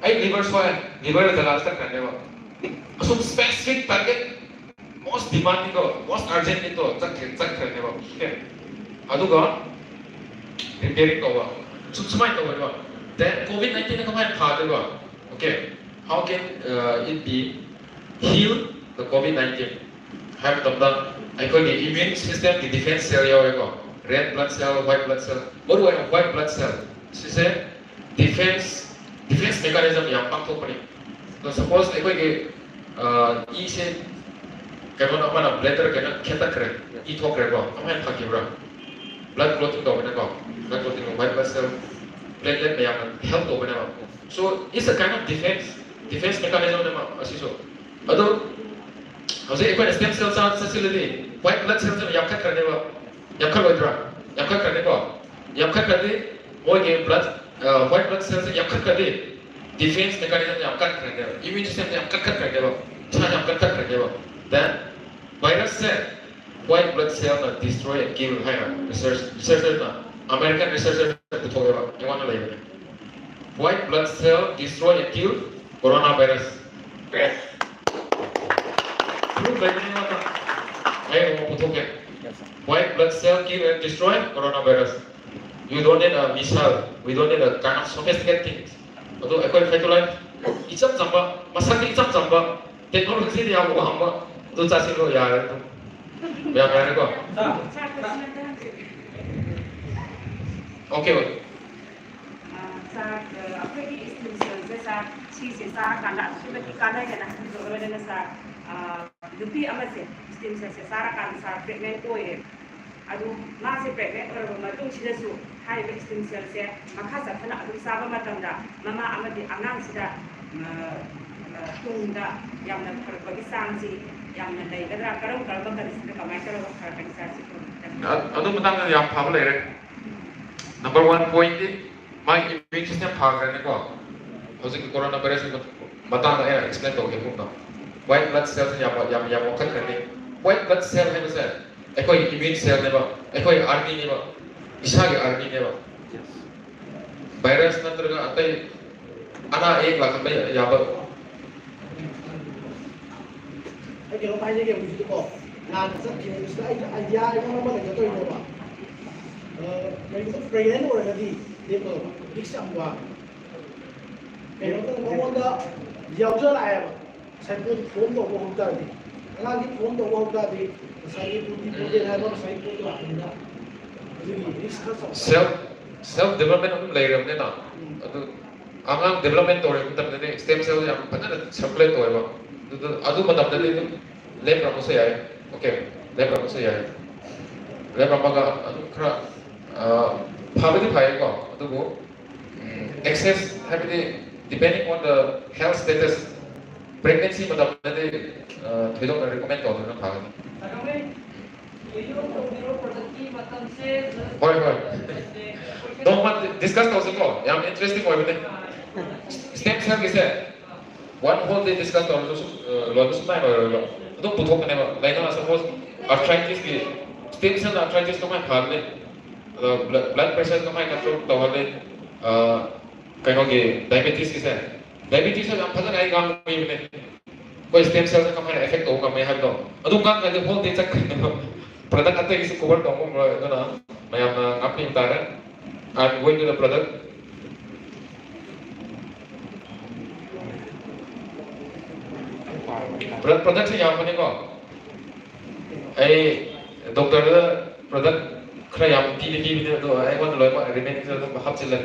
ꯑꯩ liver ꯁꯣꯛꯑꯦ, liver ꯒꯤ ꯖꯒꯥꯗ ꯆꯠꯈ꯭ꯔꯅꯦꯕ꯫ ꯑꯁꯨꯝ specific target, most demanding ꯗꯣ, most urgent need ꯇꯣ ꯆꯠꯈ꯭ꯔ- ꯆꯠꯈ꯭ꯔꯅꯦꯕ꯫ Okay? ꯑꯗꯨꯒ repairing ꯇꯧꯕ꯫ ꯁꯨꯝ ꯁꯨꯃꯥꯏꯅ ꯇꯧꯕꯅꯦꯕ꯫ Then COVID nineteen ꯅ ꯀꯃꯥꯏꯅ ꯐꯥꯗꯣꯏꯕ? Okay, how can, uh, it be heal the COVID nineteen? ꯍꯥꯏꯕ ꯃꯇꯝꯗ ꯑꯩꯈꯣꯏꯒꯤ immune system ꯒꯤ defense cell ꯌꯥꯎꯋꯦꯀꯣ, red blood cell, white blood cell꯫ ꯃꯔꯨ ꯑꯣꯏꯅ white blood cell ꯁꯤꯁꯦ defense defense mechanism ꯌꯥꯝ ꯄꯥꯡꯊꯣꯛꯄꯅꯤ꯫ ꯑꯗꯣ suppose ꯑꯩꯈꯣꯏꯒꯤ, ꯑ, ꯏꯁꯦ ꯀꯩꯅꯣꯅ, ꯑꯃꯅ bladder ꯀꯩꯅꯣ ꯈꯦꯠꯇꯠꯈ꯭ꯔꯦ, ꯏ ꯊꯣꯛꯈ꯭ꯔꯦꯀꯣ, ꯀꯃꯥꯏꯅ ꯐꯈꯤꯕ꯭ꯔꯥ? Blood clotting ꯇꯧꯕꯅꯦꯀꯣ, blood clotting, white blood cell, platelet ꯃꯌꯥꯝꯅ help ꯇꯧꯕꯅꯦꯕ꯫ So it's a kind of defense, defense mechanism ꯅꯦꯕ ꯑꯁꯤꯁꯨ꯫ ꯑꯗꯣ ꯍꯧꯖꯤꯛ ꯑꯩꯈꯣꯏꯅ stem cell ꯆꯥ ꯆꯠꯁꯤꯜꯂꯗꯤ white blood cell ꯁꯤꯅ ꯌꯥꯝꯈꯠꯈ꯭ꯔꯅꯦꯕ꯫ ꯌꯥꯝꯈꯠꯂꯣꯏꯗ꯭ꯔꯥ? ꯌꯥꯝꯈꯠꯈ꯭ꯔꯅꯤꯀꯣ꯫ ꯌꯥꯝꯈꯠꯈ꯭ꯔꯗꯤ ꯃꯣꯏꯒꯤ blood, white blood cell ꯁꯦ ꯌꯥꯝꯈꯠꯈ꯭ꯔꯗꯤ defense mechanism ꯌꯥꯝ ꯀꯟꯈ꯭ꯔꯅꯦꯕ, immune system ꯁꯦ ꯌꯥꯝ ꯀꯟꯈꯠꯈ꯭ꯔꯅꯦꯕ, ꯏꯁꯥ ꯌꯥꯝ ꯀꯟꯈꯠꯈ꯭ꯔꯅꯦꯕ꯫ Then virus ꯁꯦ white blood cell ꯅ destroy and kill ꯍꯥꯏꯅ research researcher ꯅ, American researcher ꯅ ꯄꯨꯊꯣꯛꯑꯦꯕ, ꯑꯩꯉꯣꯟꯗ ꯂꯩꯕꯅꯦ꯫ White blood cell destroy and kill coronavirus꯫ Proof ꯂꯩꯕꯅꯦ ꯑꯩꯉꯣꯟꯗ꯫ ꯑꯩ ꯑꯃꯨꯛ ꯄꯨꯊꯣꯛꯀꯦ꯫ White blood cell kill and destroy coronavirus. You don't need a missile. We don't need a kind of sophisticated things. ꯑꯗꯣ ꯑꯩꯈꯣꯏ ꯐꯦꯇꯣꯂꯥꯏꯠ ꯏꯆꯝ ꯆꯝꯕ, ꯃꯁꯛꯇꯤ ꯏꯆꯝ ꯆꯝꯕ, technology ꯗꯤ ꯌꯥꯝ ꯋꯥꯡꯕ, ꯑꯗꯨ ꯆꯥꯁꯤꯜꯂꯣ, ꯌꯥꯔꯦ ꯑꯗꯨꯝ꯫ ꯌꯥꯝ ꯌꯥꯔꯦꯀꯣ? Okay, okay. ꯁꯥꯔ, ꯑꯩꯈꯣꯏꯒꯤ stem cell ꯁꯦ ꯁꯥꯔ, ꯁꯤꯁꯦ ꯆꯥꯔꯀꯥꯟꯗ ꯑꯗꯨꯛꯀꯤ ꯃꯇꯤꯛ ꯀꯥꯟꯅꯩ ꯍꯥꯏꯅ ꯍꯥꯏꯕꯤꯕꯒ ꯂꯣꯏꯅꯅ ꯁꯥꯔ, ꯅꯨꯄꯤ ꯑꯃꯁꯦ stem cell ꯁꯦ ꯆꯥꯔꯀꯥꯟꯗ ꯁꯥꯔ pregnant ꯑꯣꯏꯔꯦ꯫ ꯑꯗꯨ ꯃꯥꯁꯦ pregnant ꯑꯣꯏꯔꯕ ꯃꯇꯨꯡꯁꯤꯗꯁꯨ ꯍꯥꯏꯔꯤꯕ stem cell ꯁꯦ ꯃꯈꯥ ꯆꯠꯊꯅ ꯑꯗꯨꯝ ꯆꯥꯕ ꯃꯇꯝꯗ ꯃꯃꯥ ꯑꯃꯗꯤ ꯑꯉꯥꯡꯁꯤꯗ, ꯑ, ꯑ, ꯇꯨꯡꯗ ꯌꯥꯝꯅ ꯐꯔꯛꯄꯒꯤ ꯆꯥꯡꯁꯤ ꯌꯥꯝꯅ ꯂꯩꯒꯗ꯭ꯔꯥ? ꯀꯔꯝ ꯀꯔꯝꯕ condition ꯗ ꯀꯃꯥꯏꯅ ꯇꯧꯔꯒ ꯐꯔꯛꯀꯅꯤ ꯁꯥꯔ? ꯁꯤ ꯈꯪꯅꯤꯡꯗꯕ꯫ ꯑ- ꯑꯗꯨ ꯃꯇꯥꯡꯗ ꯌꯥꯝ ꯐꯕ ꯂꯩꯔꯦ꯫ Number one point ꯇꯤ ꯃꯥꯒꯤ immune system ꯐꯈ꯭ꯔꯅꯤꯀꯣ꯫ ꯍꯧꯖꯤꯛꯀꯤ coronavirus ꯀꯤ ꯃꯇꯥꯡꯗ ꯑꯩꯅ explain ꯇꯧꯒꯦ ꯄꯨꯝꯅ꯫ white blood cell ꯁꯦ ꯌꯥꯝ ꯌꯥꯝ ꯌꯥꯝ ꯋꯥꯡꯈꯠꯈ꯭ꯔꯅꯤ꯫ White blood cell ꯍꯥꯏꯕꯁꯦ ꯑꯩꯈꯣꯏꯒꯤ immune cell ꯅꯦꯕ, ꯑꯩꯈꯣꯏꯒꯤ army ꯅꯦꯕ, ꯏꯁꯥꯒꯤ army ꯅꯦꯕ꯫ Virus ꯅꯠꯇ꯭ꯔꯒ ꯑꯇꯩ ꯑꯅꯥ ꯑꯌꯦꯛ ꯂꯥꯛꯍꯟꯕ ꯌꯥꯕ꯫ ꯑꯩ ꯀꯩꯅꯣꯝ ꯍꯥꯏꯖꯒꯦ ꯍꯧꯖꯤꯛꯀꯤꯀꯣ, ꯂꯥꯟ ꯆꯠꯈꯤꯕꯁꯤꯗ ꯑꯩꯒꯤ idea ꯑꯩꯉꯣꯟꯗ ꯑꯃ ꯂꯩꯖꯗꯣꯏꯅꯦꯕ꯫ ꯑ, ꯀꯩꯒꯨꯝꯕ pregnant ꯑꯣꯏꯔꯒꯗꯤ ꯂꯦꯞꯀꯗꯧꯕ, risk ꯌꯥꯝ ꯋꯥꯡꯉꯦ꯫ ꯀꯩꯅꯣꯝꯇ ꯃꯉꯣꯟꯗ ꯌꯥꯎꯖꯔꯛꯑꯦꯕ꯫ ꯉꯁꯥꯏ ꯄꯣꯠ form ꯇꯧꯕ ꯍꯧ ꯇꯥꯔꯗꯤ, ꯑꯉꯥꯡꯒꯤ form ꯇꯧꯕ ꯍꯧ ꯇꯥꯔꯗꯤ, ꯉꯁꯥꯏꯒꯤ ꯇꯨꯡꯒꯤ ꯄꯣꯠ ꯍꯥꯏꯕ ꯉꯁꯥꯏꯒꯤ ꯄꯣꯠꯇꯣ ꯂꯥꯛꯄꯅꯤꯅ, ꯑꯗꯨꯒꯤ risk ꯈꯔ ꯆꯥꯎ꯫ Self, self development ꯑꯗꯨꯝ ꯂꯩꯔꯕꯅꯤꯅ, ꯎꯝ꯫ ꯑꯗꯨ ꯑꯉꯥꯡ development ꯇꯧꯔꯤꯕ ꯃꯇꯝꯗꯗꯤ stem cell ꯌꯥꯝ ꯐꯖꯅ circulate ꯇꯧꯋꯦꯕ꯫ ꯑꯗꯨ, ꯑꯗꯨ ꯃꯇꯝꯗꯗꯤ ꯑꯗꯨꯝ ꯂꯦꯞꯈ꯭ꯔꯕꯁꯨ ꯌꯥꯏ꯫ Okay, ꯂꯦꯞꯈ꯭ꯔꯕꯁꯨ ꯌꯥꯏ꯫ ꯂꯦꯞꯈ꯭ꯔꯝꯃꯒ ꯑꯗꯨꯝ ꯈꯔ, ꯑ, ꯐꯕꯗꯤ ꯐꯩꯀꯣ, ꯑꯗꯨꯕꯨ, ꯎꯝ, excess ꯍꯥꯏꯕꯗꯤ depending on the health status, pregnancy ꯃꯇꯝꯗꯗꯤ, ꯑ, ꯊꯣꯏꯗꯣꯛꯅ recommend ꯇꯧꯗꯕꯅ ꯐꯒꯅꯤ꯫ ꯍꯣꯏ, ꯍꯣꯏ꯫ ꯅꯣꯡꯃ discuss ꯇꯧꯁꯤꯀꯣ, ꯌꯥꯝ interesting ꯑꯣꯏꯕꯅꯦ꯫ Stem cell ꯒꯤꯁꯦ one whole day discuss ꯇꯧꯔꯁꯨ ꯁꯨ-, ꯑ, ꯂꯣꯏꯕ ꯁꯨꯡꯅꯥꯏ ꯂꯣꯏꯔꯣꯏꯕ꯫ ꯑꯗꯨꯝ ꯄꯨꯊꯣꯛꯀꯅꯦꯕ꯫ ꯂꯩꯗꯅ suppose arthritis ꯀꯤ, stem cell ꯅ arthritis ꯀꯃꯥꯏꯅ ꯐꯍꯜꯂꯤ? ꯑꯗꯣ blood, blood pressure ꯀꯃꯥꯏꯅ control ꯇꯧꯍꯜꯂꯤ? ꯑ, ꯀꯩꯅꯣꯒꯤ diabetes ꯀꯤꯁꯦ, diabetes ꯁꯦ ꯌꯥꯝ ꯐꯖꯅ ꯑꯩ ꯉꯥꯡꯕꯤꯕꯅꯦ꯫ ꯑꯩꯈꯣꯏ stem cell ꯅ ꯀꯃꯥꯏꯅ effect ꯇꯧꯕ ꯉꯝꯃꯦ ꯍꯥꯏꯕꯗꯣ꯫ ꯑꯗꯨ ꯉꯥꯡꯈ꯭ꯔꯗꯤ whole day ꯆꯠꯈ꯭ꯔꯅꯦꯕ꯫ Product ꯑꯇꯩꯒꯤꯁꯨ cover ꯇꯧꯕ ꯉꯝꯃꯔꯣꯏ꯫ ꯑꯗꯨꯅ ꯃꯌꯥꯝꯅ ꯉꯥꯛꯄꯤꯕ ꯇꯥꯔꯦ꯫ I'm going to the product. Product, product ꯁꯦ ꯌꯥꯝꯕꯅꯤꯀꯣ꯫ ꯑꯩ doctor ꯗ product ꯈꯔ ꯌꯥꯝ ꯄꯤꯗꯤ ꯄꯤꯕꯅꯦ, ꯑꯗꯣ ꯑꯩꯉꯣꯟꯗ ꯂꯣꯏꯅꯃꯛ remaining ꯁꯦ ꯑꯗꯨꯝ ꯍꯥꯞꯆꯤꯜꯂꯦ꯫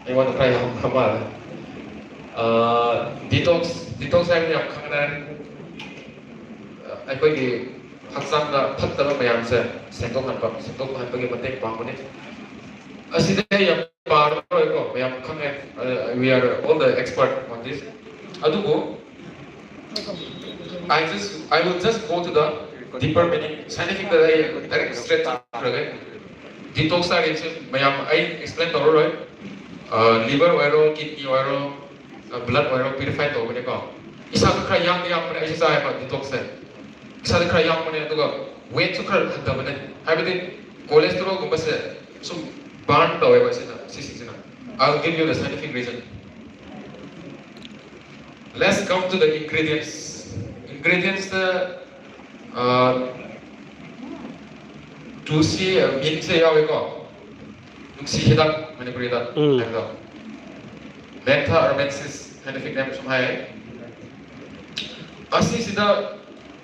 ꯑꯩꯉꯣꯟꯗ ꯈꯔ ꯌꯥꯝ ꯈꯔ ꯃꯥꯜꯂꯦ꯫ ꯑꯥ, detox, detox ꯍꯥꯏꯕꯗꯤ ꯌꯥꯝ ꯈꯪꯅꯔꯦ꯫ ꯑꯩꯈꯣꯏꯒꯤ ꯍꯛꯆꯥꯡꯗ ꯐꯠꯇꯕ ꯃꯌꯥꯝꯁꯦ ꯁꯦꯡꯗꯣꯛꯍꯟꯕ, ꯁꯦꯡꯗꯣꯛꯍꯟꯕꯒꯤ ꯃꯇꯦꯡ ꯄꯥꯡꯕꯅꯤ꯫ ꯑꯁꯤꯗ ꯑꯩ ꯌꯥꯝ ꯄꯥꯔꯔꯣꯏꯀꯣ, ꯃꯌꯥꯝ ꯈꯪꯉꯦ꯫ Uh, we are all the expert on this. ꯑꯗꯨꯕꯨ, I just, I will just go to the deeper meaning. Scientific ꯗ ꯑꯩ direct straight ꯆꯠꯈ꯭ꯔꯒꯦ꯫ Detox ꯍꯥꯏꯔꯤꯁꯦ ꯃꯌꯥꯝ ꯑꯩ explain ꯇꯧꯔꯔꯣꯏ꯫ ꯑ, liver ꯑꯣꯏꯔꯣ, kidney ꯑꯣꯏꯔꯣ, ꯑ, blood ꯑꯣꯏꯔꯣ, purify ꯇꯧꯕꯅꯦꯀꯣ꯫ ꯏꯁꯥꯁꯨ ꯈꯔ ꯌꯥꯡꯗꯤ ꯌꯥꯡꯕꯅꯦ, ꯑꯩꯁꯨ ꯆꯥꯏꯕ detox ꯁꯦ꯫ ꯏꯁꯥꯗꯤ ꯈꯔ ꯌꯥꯡꯕꯅꯦ, ꯑꯗꯨꯒ weight ꯁꯨ ꯈꯔ ꯍꯟꯊꯕꯅꯦ꯫ ꯍꯥꯏꯕꯗꯤ cholesterol ꯒꯨꯝꯕꯁꯦ ꯁꯨꯝ burn ꯇꯧꯋꯦꯕ ꯁꯤꯅ, ꯁꯤꯁꯤꯡꯁꯤꯅ꯫ I'll give you the scientific reason. Let's come to the ingredients. Ingredients ꯇ, ꯑ, ꯇꯨꯜꯁꯤ, ꯃꯤꯟꯁꯦ ꯌꯥꯎꯋꯦꯀꯣ꯫ ꯅꯨꯡꯁꯤ ꯍꯤꯗꯥꯛ ꯃꯅꯤꯄꯨꯔꯤꯗ ꯎꯝ꯫ ꯍꯥꯏꯕꯗꯣ꯫ Mentha arvensis ꯍꯥꯏꯅ fake name ꯁꯨꯝ ꯍꯥꯏ꯫ ꯑꯁꯤꯁꯤꯗ,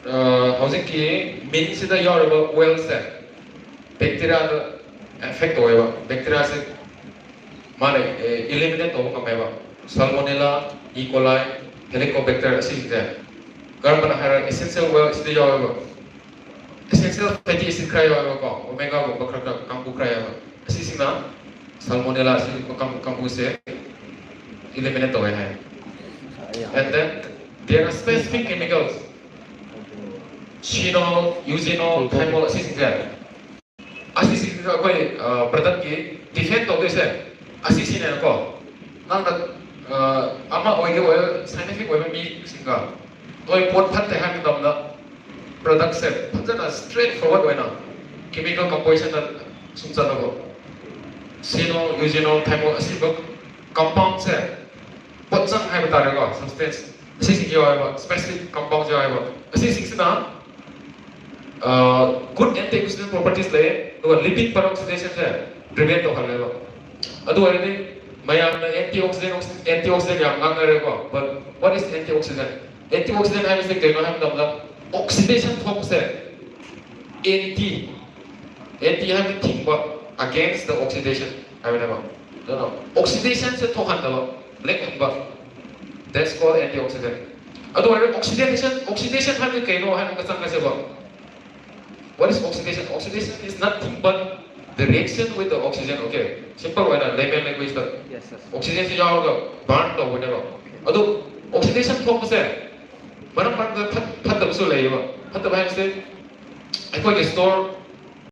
ꯑ, ꯍꯧꯖꯤꯛꯀꯤ ꯃꯤꯟꯁꯤꯗ ꯌꯥꯎꯔꯤꯕ oil ꯁꯦ bacteria ꯗ affect ꯇꯧꯋꯦꯕ꯫ Bacteria ꯁꯦ ꯃꯥꯅ, ꯑꯦ, eliminate ꯇꯧꯕ ꯉꯝꯃꯦꯕ꯫ Salmonella, E. coli, Helicobacter ꯑꯁꯤꯁꯤꯡꯁꯦ꯫ ꯀꯔꯝꯕꯅ ꯍꯥꯏꯔ essential oil ꯁꯤꯗ ꯌꯥꯎꯋꯦꯕ꯫ Essential fatty acid ꯈꯔ ꯌꯥꯎꯋꯦꯕꯀꯣ, omega ꯒꯨꯝꯕ ꯈꯔ, ꯈꯔ ꯀꯥꯡꯕꯨ ꯈꯔ ꯌꯥꯎꯋꯦꯕ꯫ ꯑꯁꯤꯁꯤꯅ Salmonella ꯑꯁꯤꯒꯨꯝꯕ ꯀꯥꯡꯕꯨ, ꯀꯥꯡꯕꯨꯁꯦ eliminate ꯇꯧꯋꯦ ꯍꯥꯏ꯫ And then there are specific chemicals, phenol, eugenol, thymol ꯑꯁꯤꯁꯤꯡꯁꯦ꯫ ꯑꯁꯤꯁꯤꯡꯁꯤꯗ ꯑꯩꯈꯣꯏ, ꯑ, product ꯀꯤ defend ꯇꯧꯗꯣꯏꯁꯦ ꯑꯁꯤꯁꯤꯅꯦꯅꯀꯣ꯫ ꯅꯪꯅ, ꯑ, ꯑꯃ ꯑꯣꯏꯒꯦ ꯑꯣꯏꯔꯣ, scientific ꯑꯣꯏꯕ ꯃꯤꯁꯤꯡꯒ ꯅꯣꯏ ꯄꯣꯠ ꯐꯠꯇꯦ ꯍꯥꯏꯕ ꯃꯇꯝꯗ product ꯁꯦ ꯐꯖꯅ straight forward ꯑꯣꯏꯅ chemical composition ꯗ ꯁꯨꯝ ꯆꯠꯂꯕ꯫ Phenol, eugenol, thymol ꯑꯁꯤꯕ compound ꯁꯦ, ꯄꯣꯠꯆꯪ ꯍꯥꯏꯕ ꯇꯥꯔꯦꯀꯣ, substance ꯑꯁꯤꯁꯤꯡꯁꯤ ꯌꯥꯎꯋꯦꯕ, specific compound ꯁꯤ ꯌꯥꯎꯋꯦꯕ꯫ ꯑꯁꯤꯁꯤꯡꯁꯤꯅ, ꯑ, good antioxidant properties ꯂꯩꯌꯦ, ꯑꯗꯨꯒ lipid peroxidation ꯁꯦ prevent ꯇꯧꯍꯜꯂꯦꯕ꯫ ꯑꯗꯨ ꯑꯣꯏꯔꯗꯤ ꯃꯌꯥꯝꯅ antioxidant, antioxidant ꯌꯥꯝ ꯉꯥꯡꯅꯔꯦꯀꯣ, but what is antioxidant? Antioxidant ꯍꯥꯏꯕꯁꯤ ꯀꯩꯅꯣ ꯍꯥꯏꯕ ꯃꯇꯝꯗ oxidation ꯊꯣꯛꯄꯁꯦ anti, anti ꯍꯥꯏꯕꯗꯤ ꯊꯤꯡꯕ, against the oxidation ꯍꯥꯏꯕꯅꯦꯕ꯫ ꯑꯗꯨꯅ oxidation say ꯊꯣꯛꯍꯟꯗꯕ, ꯂꯦꯡꯍꯟꯕ, that's called antioxidant꯫ ꯑꯗꯨ ꯑꯣꯏꯔꯗꯤ oxidation, oxidation ꯍꯥꯏꯕꯗꯤ ꯀꯩꯅꯣ ꯍꯥꯏꯅ ꯑꯃꯨꯛꯀ ꯆꯪꯉꯁꯦꯕ꯫ What is oxidation? Oxidation is nothing but the reaction with the oxygen, okay? Simple ꯑꯣꯏꯅ layman language ꯇ꯫ Yes, yes. Oxygen ꯁꯦ ꯌꯥꯎꯔꯒ burn ꯇꯧꯕꯅꯦꯕ꯫ ꯑꯗꯨ oxidation ꯊꯣꯛꯄꯁꯦ ꯃꯔꯝ ꯃꯔꯛꯇ ꯐꯠ-, ꯐꯠꯇꯕꯁꯨ ꯂꯩꯌꯦꯕ꯫ ꯐꯠꯇꯕ ꯍꯥꯏꯕꯁꯦ ꯑꯩꯈꯣꯏꯒꯤ store